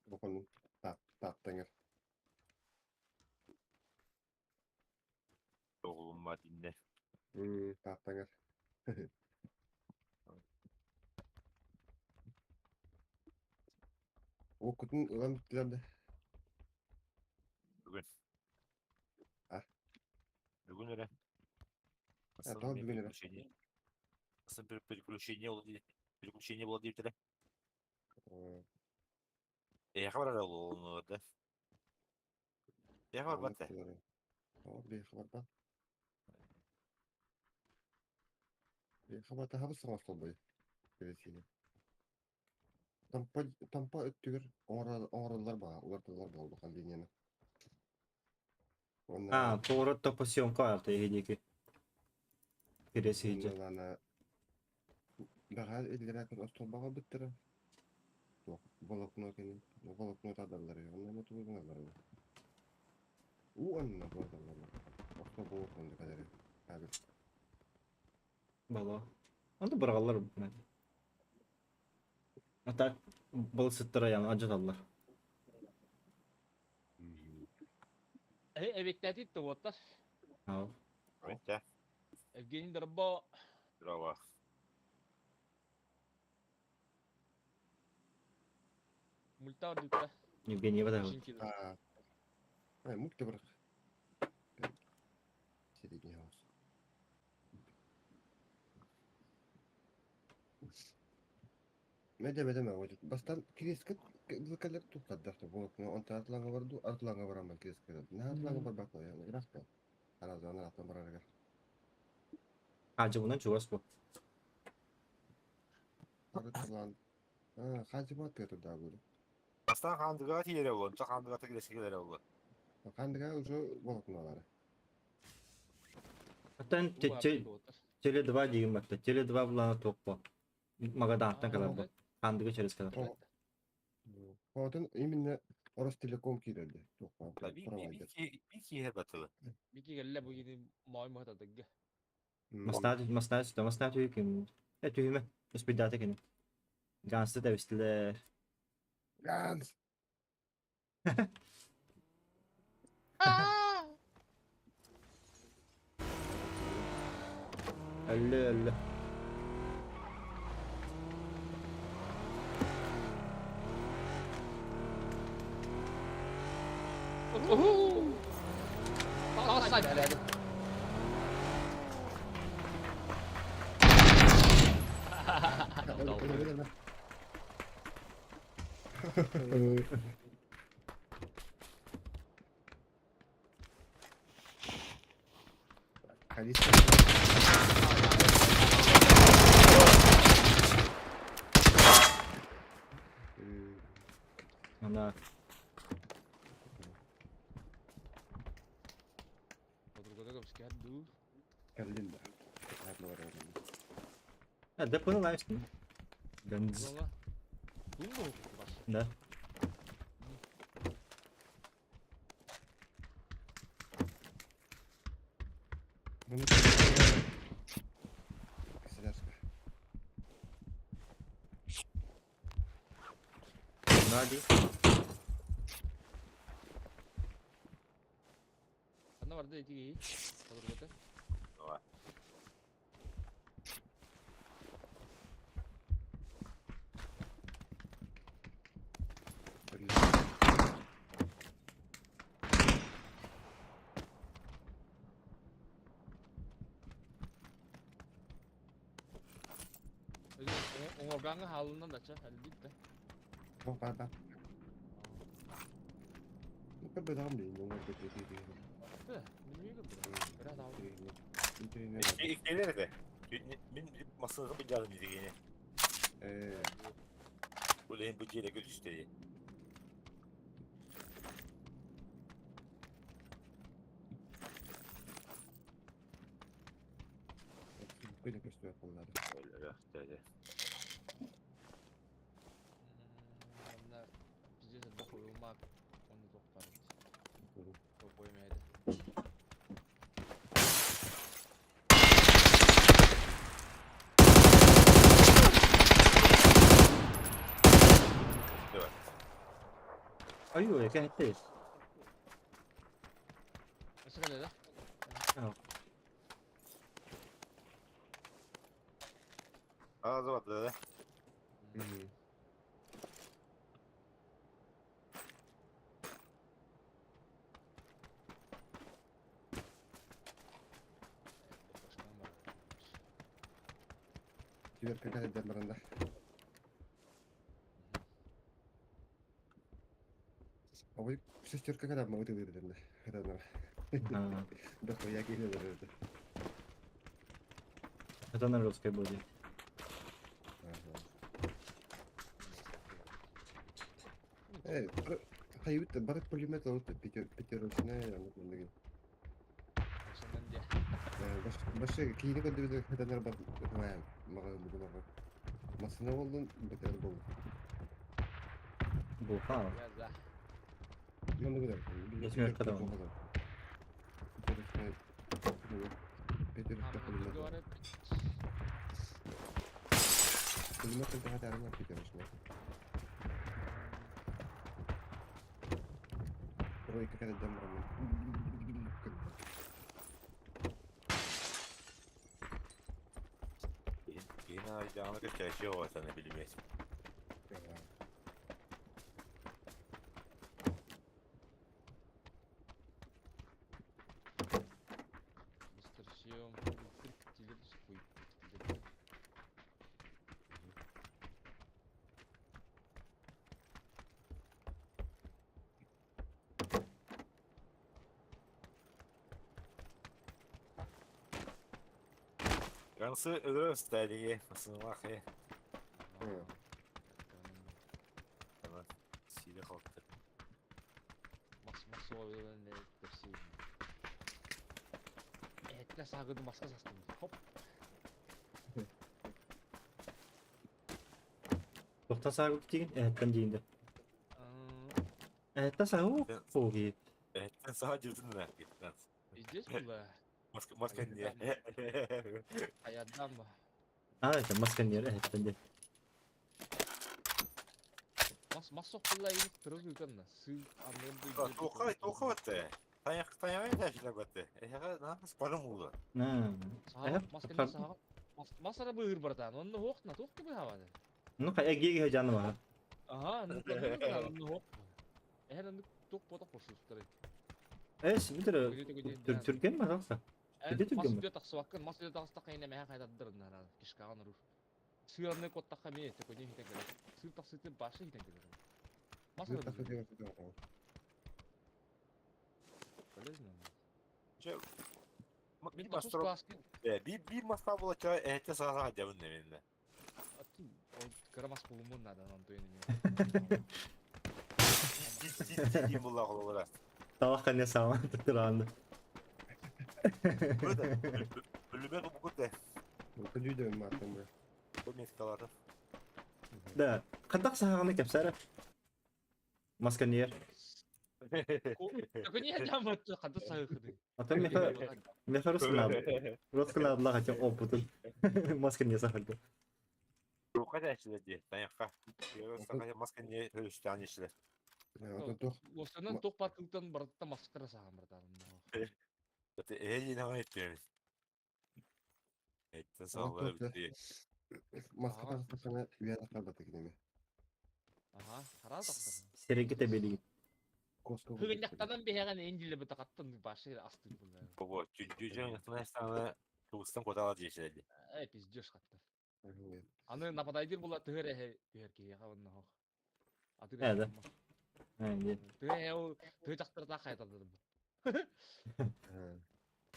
Буквально так, так, таңер. Оҕулумма динне. Так, таңер. О, күтін ылам біттілерді. Бүгүн. А? Бүгүн эрэ. тоҕо бүгүн эрэ? Переключение переключение было диэбитэрэ. Эйэхэ барар ол да. Эйэхэ барбат ээ. О, бейхэ барбат. Бейхэ барбат хабыс саҥа Пересине. Тампа тампа өттүгэр оҥороллор баа, уларталлар баа улахан линияны. А, поворот то съемка арта егедеки. Пересиджи. Ана баҕа иллэрээкин остуолбаҕа бүттэрэ. Туох волокно кини, волокно тардаллар, онно ма тугу гыналлар. У онно буолаллар. Остуолба онно кэлэр. Кабель. Бало. Онда бырагаллар мен. А так балысыттара яны ажаталлар. Эбиттэтит туоттар. Ау. Бүттэ. Евгений Дорбо. Здорово. Мультар дутта. Евгений вода. А. Ай, мук ты брак. Средний хаус. Меде меде ме вот. Бастан кирискет кэлэр туттардахта волокно онта атланга барду, атланга бараман кирискет. На атланга барбакла я, иракта. Аразана атлан барарга. Ажы bundan чугас бу. Атлан. А, хажы бат да бу. Бастан хандыга тиере ол, онча хандыга тегиле ол. Кандыга уже волокнолары. Аттан теле 2 деген батта. Теле 2 буланы токпо. Магадан калар бу. Хандыга через калар. Потом именно Ростелеком кирелди. Провайдер. Би киһер батылы. Бики келле бу гини мой махатадыгга. Маснат маснат маснат ким. Э түйме. Успедата кини. Гансы да бистилер. Ганс. Әлле әлле. Тасай бәрәді. Халис. Ана Калинда. А, да понял, лайфстин. Ганз. Да. Баар дии. Ханна барда ити киһи? Подругата. Ова. Оҥоргаҥҥа хаалынна да ча, элбит да. Бу бар бар. Көрбөтөҕүм дии, оҥор көрбөтү. Билмейгин бир. Бират ал. Иккилер этэ. Мин массыыга билдьаҕым дигини. Э, Бу лehen бу дьиэлэ күлүстэри. Көйдө көстүө коллары. Өлөрөхтөрө. Манна пиздец элбэх уйулмаак онно туох баар эбит. Толкуйум эһэдэ. Айуу, кэһэттэбит. Өссө кэлэ да? Аазы барды да. Түгэр кэкэ баранда. Абый шестерка когда могу ты выдадим. Это надо. Да хуя киһи это. Это на русской будет. Э, хайбит бар пулемет ол пятерочная, аны күндүгүн. Ошондан де. Башы кийини көндүбүт хатанар бар мага бүгүн ага. Масына болдун бетер болду. Бу ха. Я за. Маны гыдар. Восьмерка да. Пятерочная. Пятерочка Хаммын пулемет. говорит. Пулемет хатарына пятерочная. Тройка когда дам Киһин айдааны көчөөчү оҕотаны билимэс. Мистер Сиом, тилер хуй. Гансы өлөрө стадиге масынлах э. Сире халты. Мас мас ойлан тепси. Этне сагыды маска састым. Хоп. Тоқта саагы тиген, эһэттэн диинде. Эһэттэн саагы хоги. Эттен саа жүрдүн да. Здесь было. Маска маска не. Аядам. А, это масканер эһэттэн де. Мас мас соқпулла иник тырыз үтәмна. Сы аннын Тоқай тоқай Таяқ таяқ тәшілі бәтті. Эһэҕэ наһаа спарым уулу. На. Саҕа мас кэллэ саҕа. Мас мас ара быыр бартан. Онно хоқтна тоқ кебе хаваны. Ну ха эгиге жаным аха. Ага, ну онно хоқ. Эһэн онно тоқ ботақ борсустары. Эс, битер түрген ма тақса? Биде түрген Мас ма? үдө тақсыбаккын, мас үдө тақсытаққа эне мәһә қайтадырын ара кишкаган рур. Сыырны коттаққа ме төкөне хитен келер. Сыр тақсыты башы хитен келер. Мас ара быыр. Полезно. Bir Мен тақсыз мастер класс bir bir мастер була эһэтте саа жабын неменне. Кыра мас болумун надо нам то эне. Дим була холора. Талақ қане саған тұтыранды. Бөлүмө бу кутте. Көдүйдө мартын. Бу меткалары. Да, қандақ сағаны кепсәрі. Масканер. Төкөне жамат қанда сағыды. Ата меха меха рускынады. Рускынадыла хотя опытын. Масканер сахарды. Тайахха этээччилэр дии, тайахха. Мас кэнниэ өрүстээн иэчилэр. Оттон туох Уопсайынан туох паркыттан барыттан маскара саһан братан. Эһэ диэн иттиэбит. Эттен саллар битти. Маска тахсана үйэ тахсарбата кинеме. Аха, хара тахсар. Сирэги тэбэлиин. Коска Хыгынньахтанан биһэҕин индиле бытакаттан башы астык булар. Бобо, жүжүн ятына кыбыстан кутала диэчилэр дии. Э, пиздешь хаттар. Аны нападайдыр була тыһыр эһэ түһэр киһиэхэ онно хох. Атыр Э, да. Э, Тыһы эһэ ол тыһы тахтарата хайаталлар бу.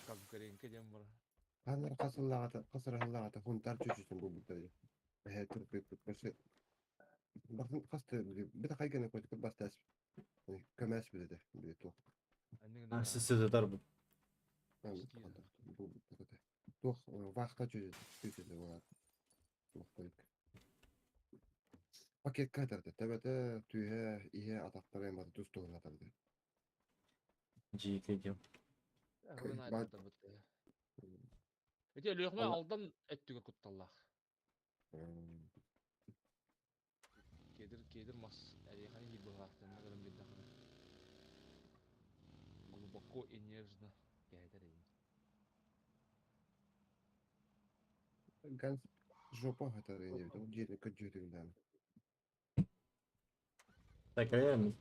Конкуренка диэн бар. Ханнар хасыллаҕата хасырахыллаҕата хунтар чүчүтүн булбуттар. Эһэ турбуппут көрсө. Бахын хаста бит хайгана көтүк бастас. Көмәс биледе били туох. Сысытар бу. Туох вахта чүчүтү болар. Туох койук. Пакетка тарды. Төбөтө түһэ иһэ атахтары эмбаты тус туһуна тарды. Жике диэн. Ити Өлүөхүмэ Алдан өттүгэр кутталлаах. Кедр кедр мас эриэхэни биир быһаахтанна көрөн биэрдэххинэ. Глубоко и нежно кэһэтэр эйин. Ганс жопа хатар эни бит. Ол жери көдьүтүгүнэн. Такая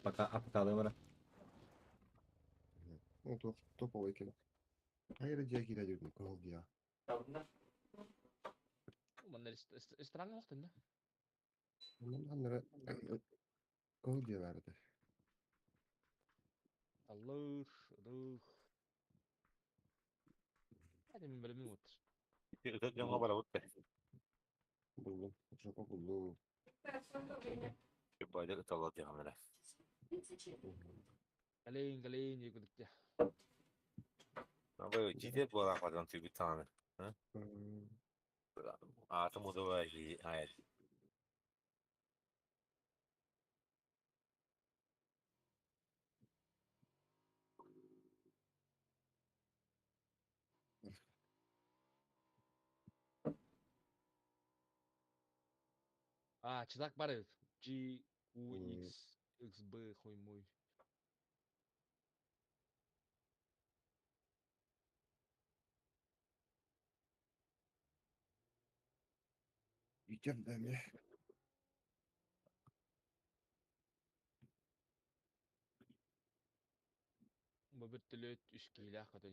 пока апкалы бара. Ну туох топовый кем. Хайра дьиэ киирэ дьүрдүн кыһыл дьиэ. Манна ресторан олохтон да? Онон ханнара кыһыл дьиэ баар этэ. Аллах, ырых. Hadi min bölümün otur. Ытыт дьоҥҥо барабыт да. Буллум. Жопа буллум. Байдыр ыталлар диэҕэмнэрэ. Галейн, галейн, егудыкте. Абы жидет буолан хадан түгүт тааны. Аатым удуба айар. А, читак бар эбит. G, U, X, X, B, хуй мой. Идем далее. Бу бір төлөт үш киилээх көтөн.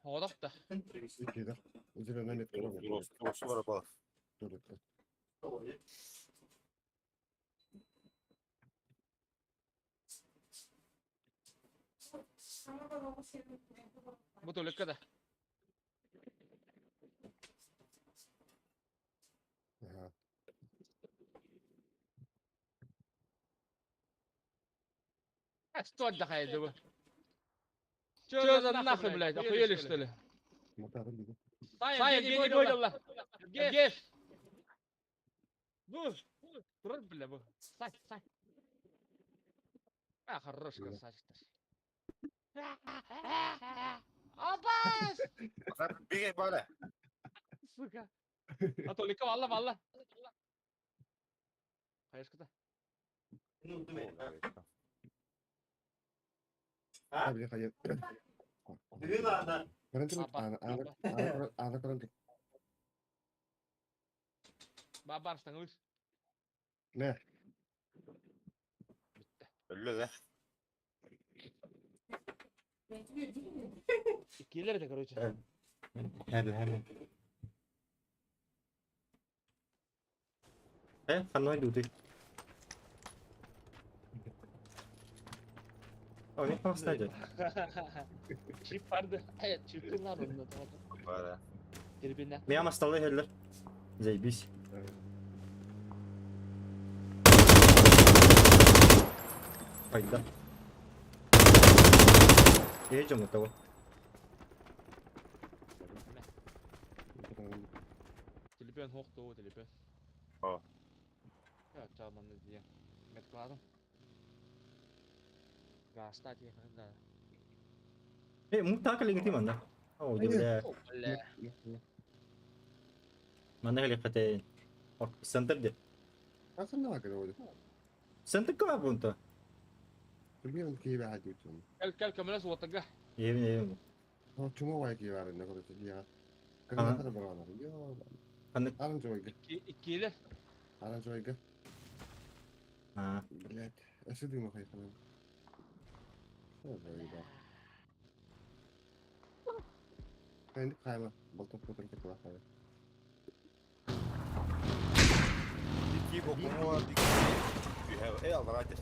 Оҕодох да. Бу төлөккө да. А что отдыхает, да? Чё за нахуй, блядь, охуели что ли? Сай, Евгений понял, Евгений! Ну, турар, бля, бу. Сай, сай. А, хорош красавчик. Абас! Бигэй бара. Сука. А то лика валла валла. Хайышкыта. Бабарстан ылыс. Ne? Өллө да. Иккилер это, короче. Хәл, хәл. Э, ханной дуты. О, не хвастать. Чип барды. Э, чиптин бар онда. Бара. Тербине. Меня масталы хеллер. Заебись. Пайда. Едем от того. Телепен хоқту, телепен. О. Ча манна дии. Медкладым. Гаста тиэхэ да. Э, мук таак лигити манна. О, дебе. О, бля. Манна кали хате. Центр де. Aslında bak öyle. Центр каа бунта. Bilmiyorum ki ben hadi. Кел кел көмөлөс уотага. Евин евин. Ha чума вай ки бар не короче я. Ага. Когда баралар. Йо. Ханнык. Оранжевый. Иккилер. Оранжевый. А. Блять. Эсэ дым хайфан. Оранжевый. Кайны кайма. Болтоп көтөрүп кетип бакай. Икки бокуңа икки үһэ э аллара дер.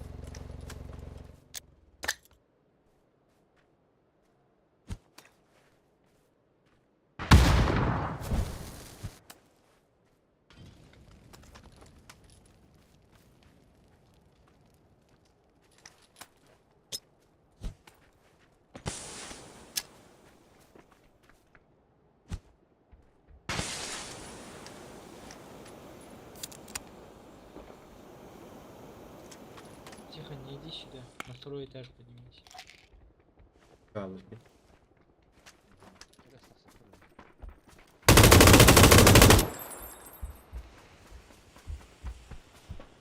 Тихо, не иди сюда. На второй этаж поднимись. Каалышки.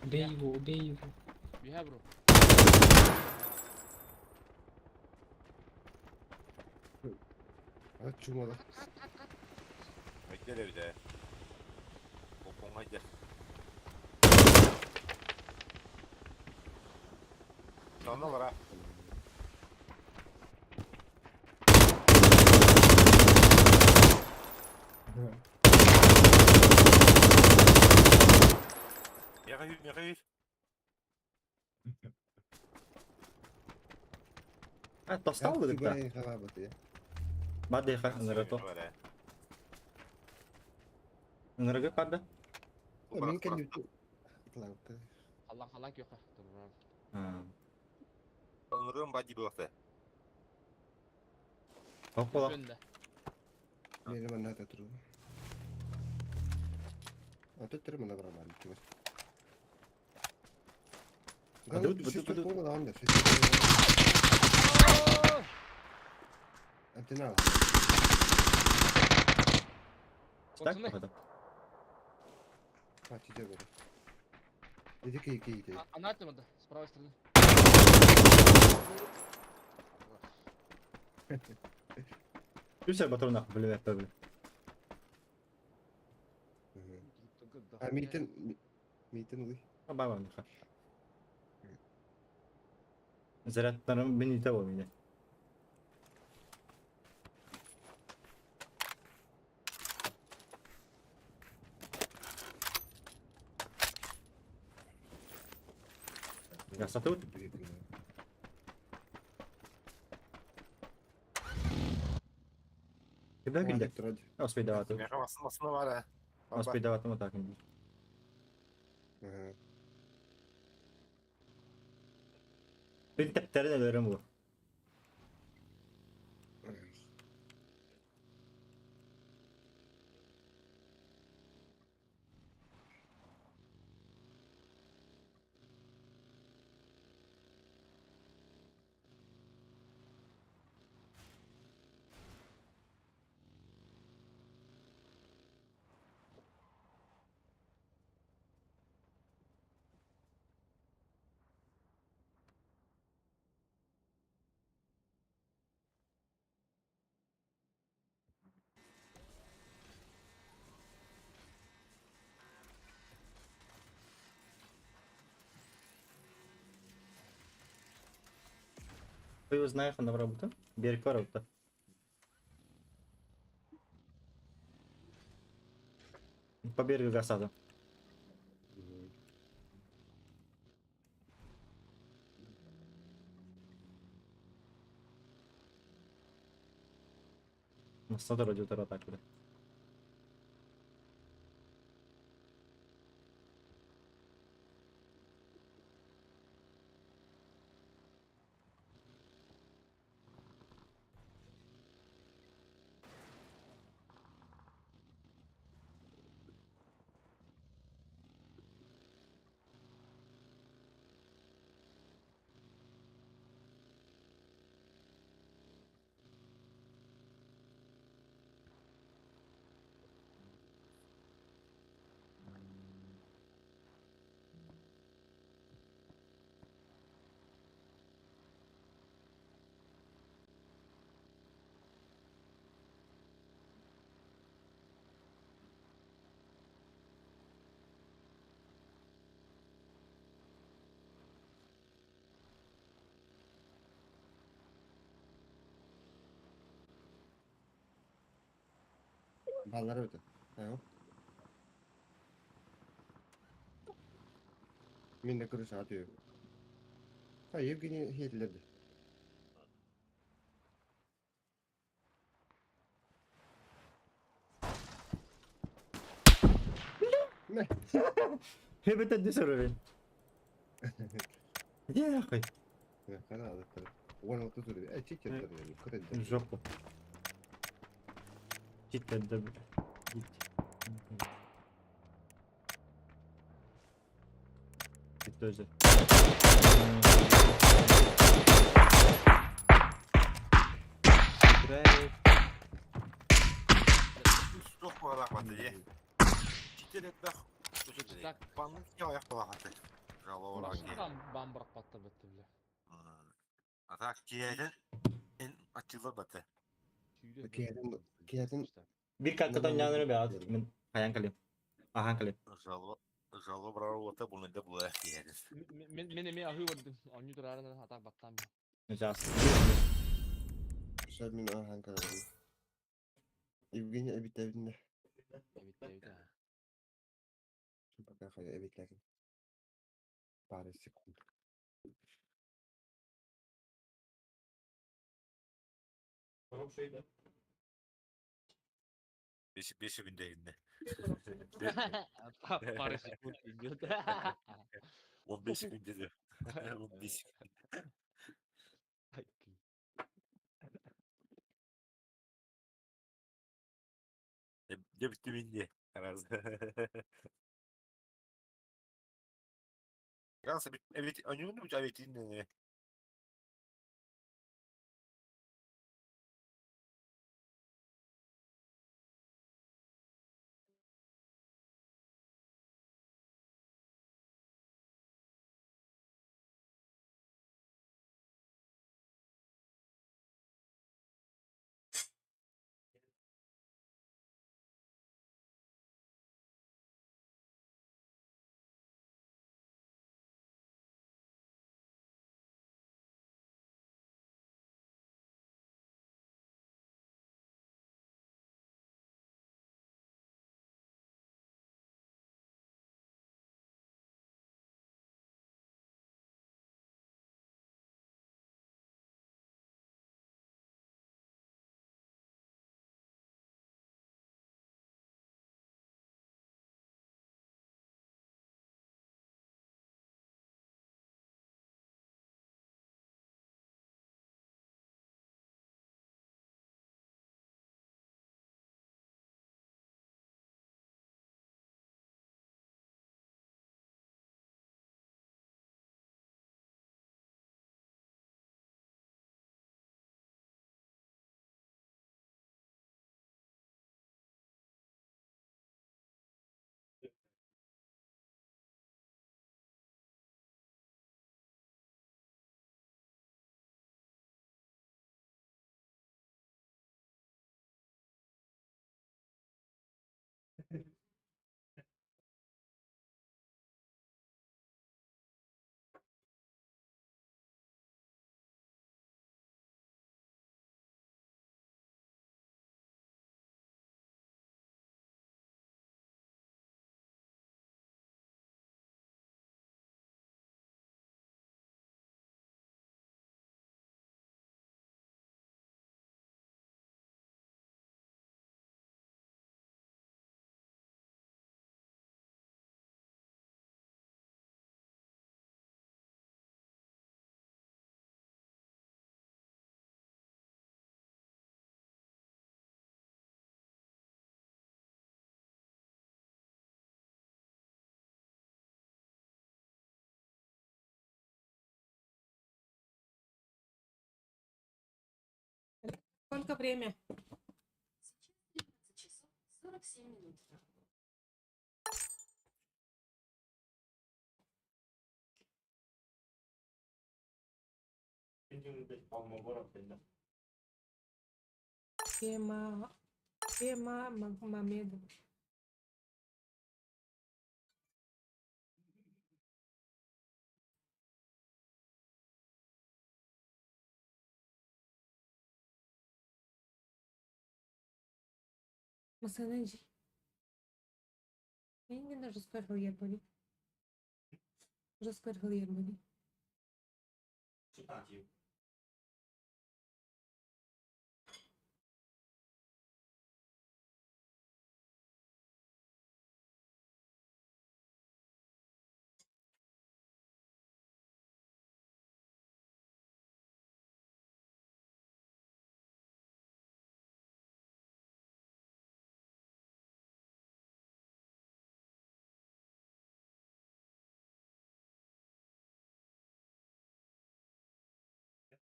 Убей его, убей его. Үһэ бро. А чума да. Меккеле үдэ. Бокуңа дер. Онолара. Михаил, Михаил. А, тостал да. Бады ха, нырато. Нырыгы кады. Мен кенди. Халлан халлан күйөккө. Турар. А. Нырым бади булакты. Ок бола. Жөнді. Мени манна та туру. А тут три мана барабан. А тут- тут- тут- Антенна. Так, Пацаны. походу. А, тебе было. Иди кей кей кей. Она там, да, с правой стороны. Үсер батыр нахуй, блин, блин. А митин митин уй. Баба миха. Зарядтарым мин ите бо мине. Я сатып. Кибе килде. Оспей даваты. Меха басын бар. Оспей даваты ма так. Бил тептерин өлөрөм бу. Ты знаешь, она работа? Берег работа. По берегу гасада. Насада радиотора так, бля. Баллар өтө. Ага. Мин да крыша атыым. А Евгений хетлерdi. Не? Хебетен не сөрөбүн. Где нахуй? Kana alıp 16 sürüyor. E çift yani. Kırıldı. В жопу. Git de Git. Git özü. Играет. Суох буолаах дии. Читер этбэх. Так. Панны киоях буолаах. Жалоолаах дии. Башка бам бырахпаттар бітті бля. А так киэден эн ачылар баты. Сүйде. Киһитин киһитин Bir kakkadan yanını be at. Мен хаян калем. Ахан калем. Жало жало брауата булында булаах киэден. Мен мен эме ахы бардым. Оню турарынан атак баттан. Жас. Şöyle min ahan kadar. Evgeny ebit ebitinde. Evet evet. Пока хая ebit lakin. Пару секунд. Беши беши күндө инне. Пара секунд идет. 15 күндө де. 15. Де битти минде. Раз. Раз evet önümün bu evet inne. Сколько время? Сейчас 13 часов 47 минут. Тема... Тема Мамедова. Масына дии. Мин жестко. Жестко. 出大招。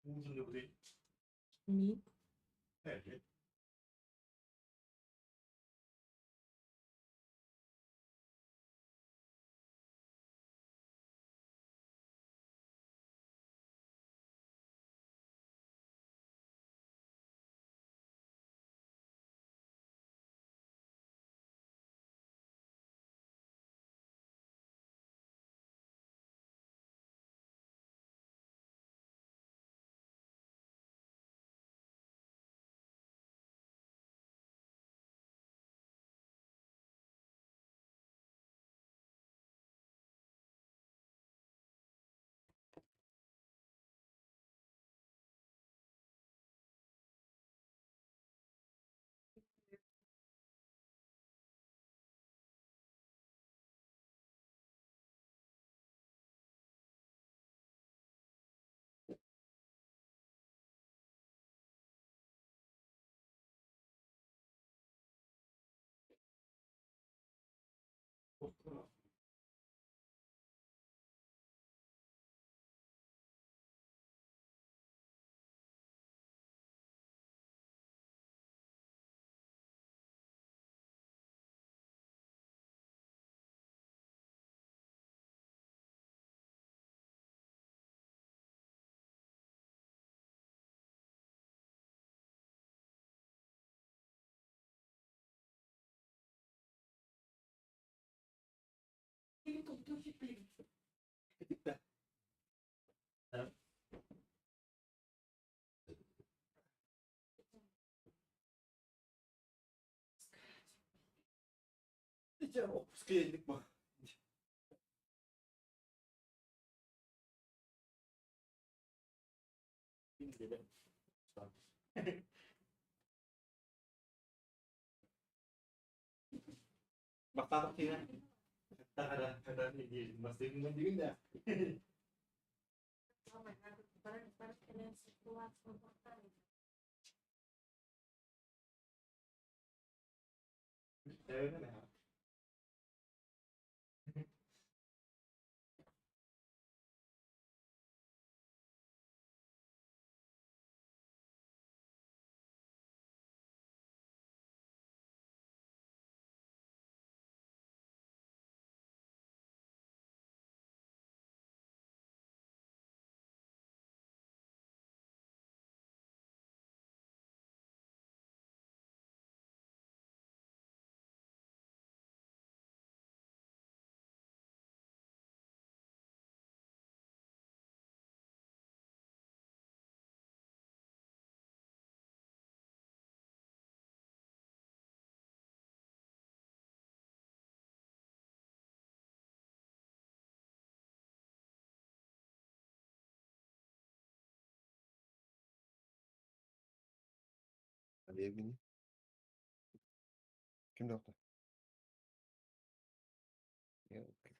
乌镇对不对？ Ми. 哎，对。 Отпуск келдик бу. Бактадык тиген. Öyle mi? Евгений. Ким доктор? Окей.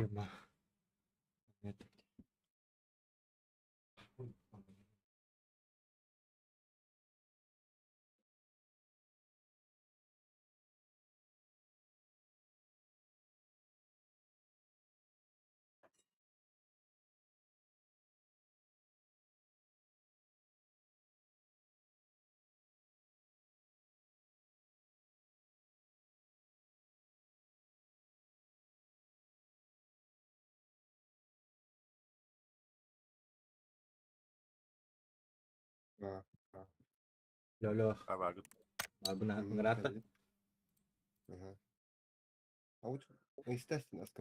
Ема. Это. А, Лё-лё. А, Арбына нравится. Ага. А вот, естественно,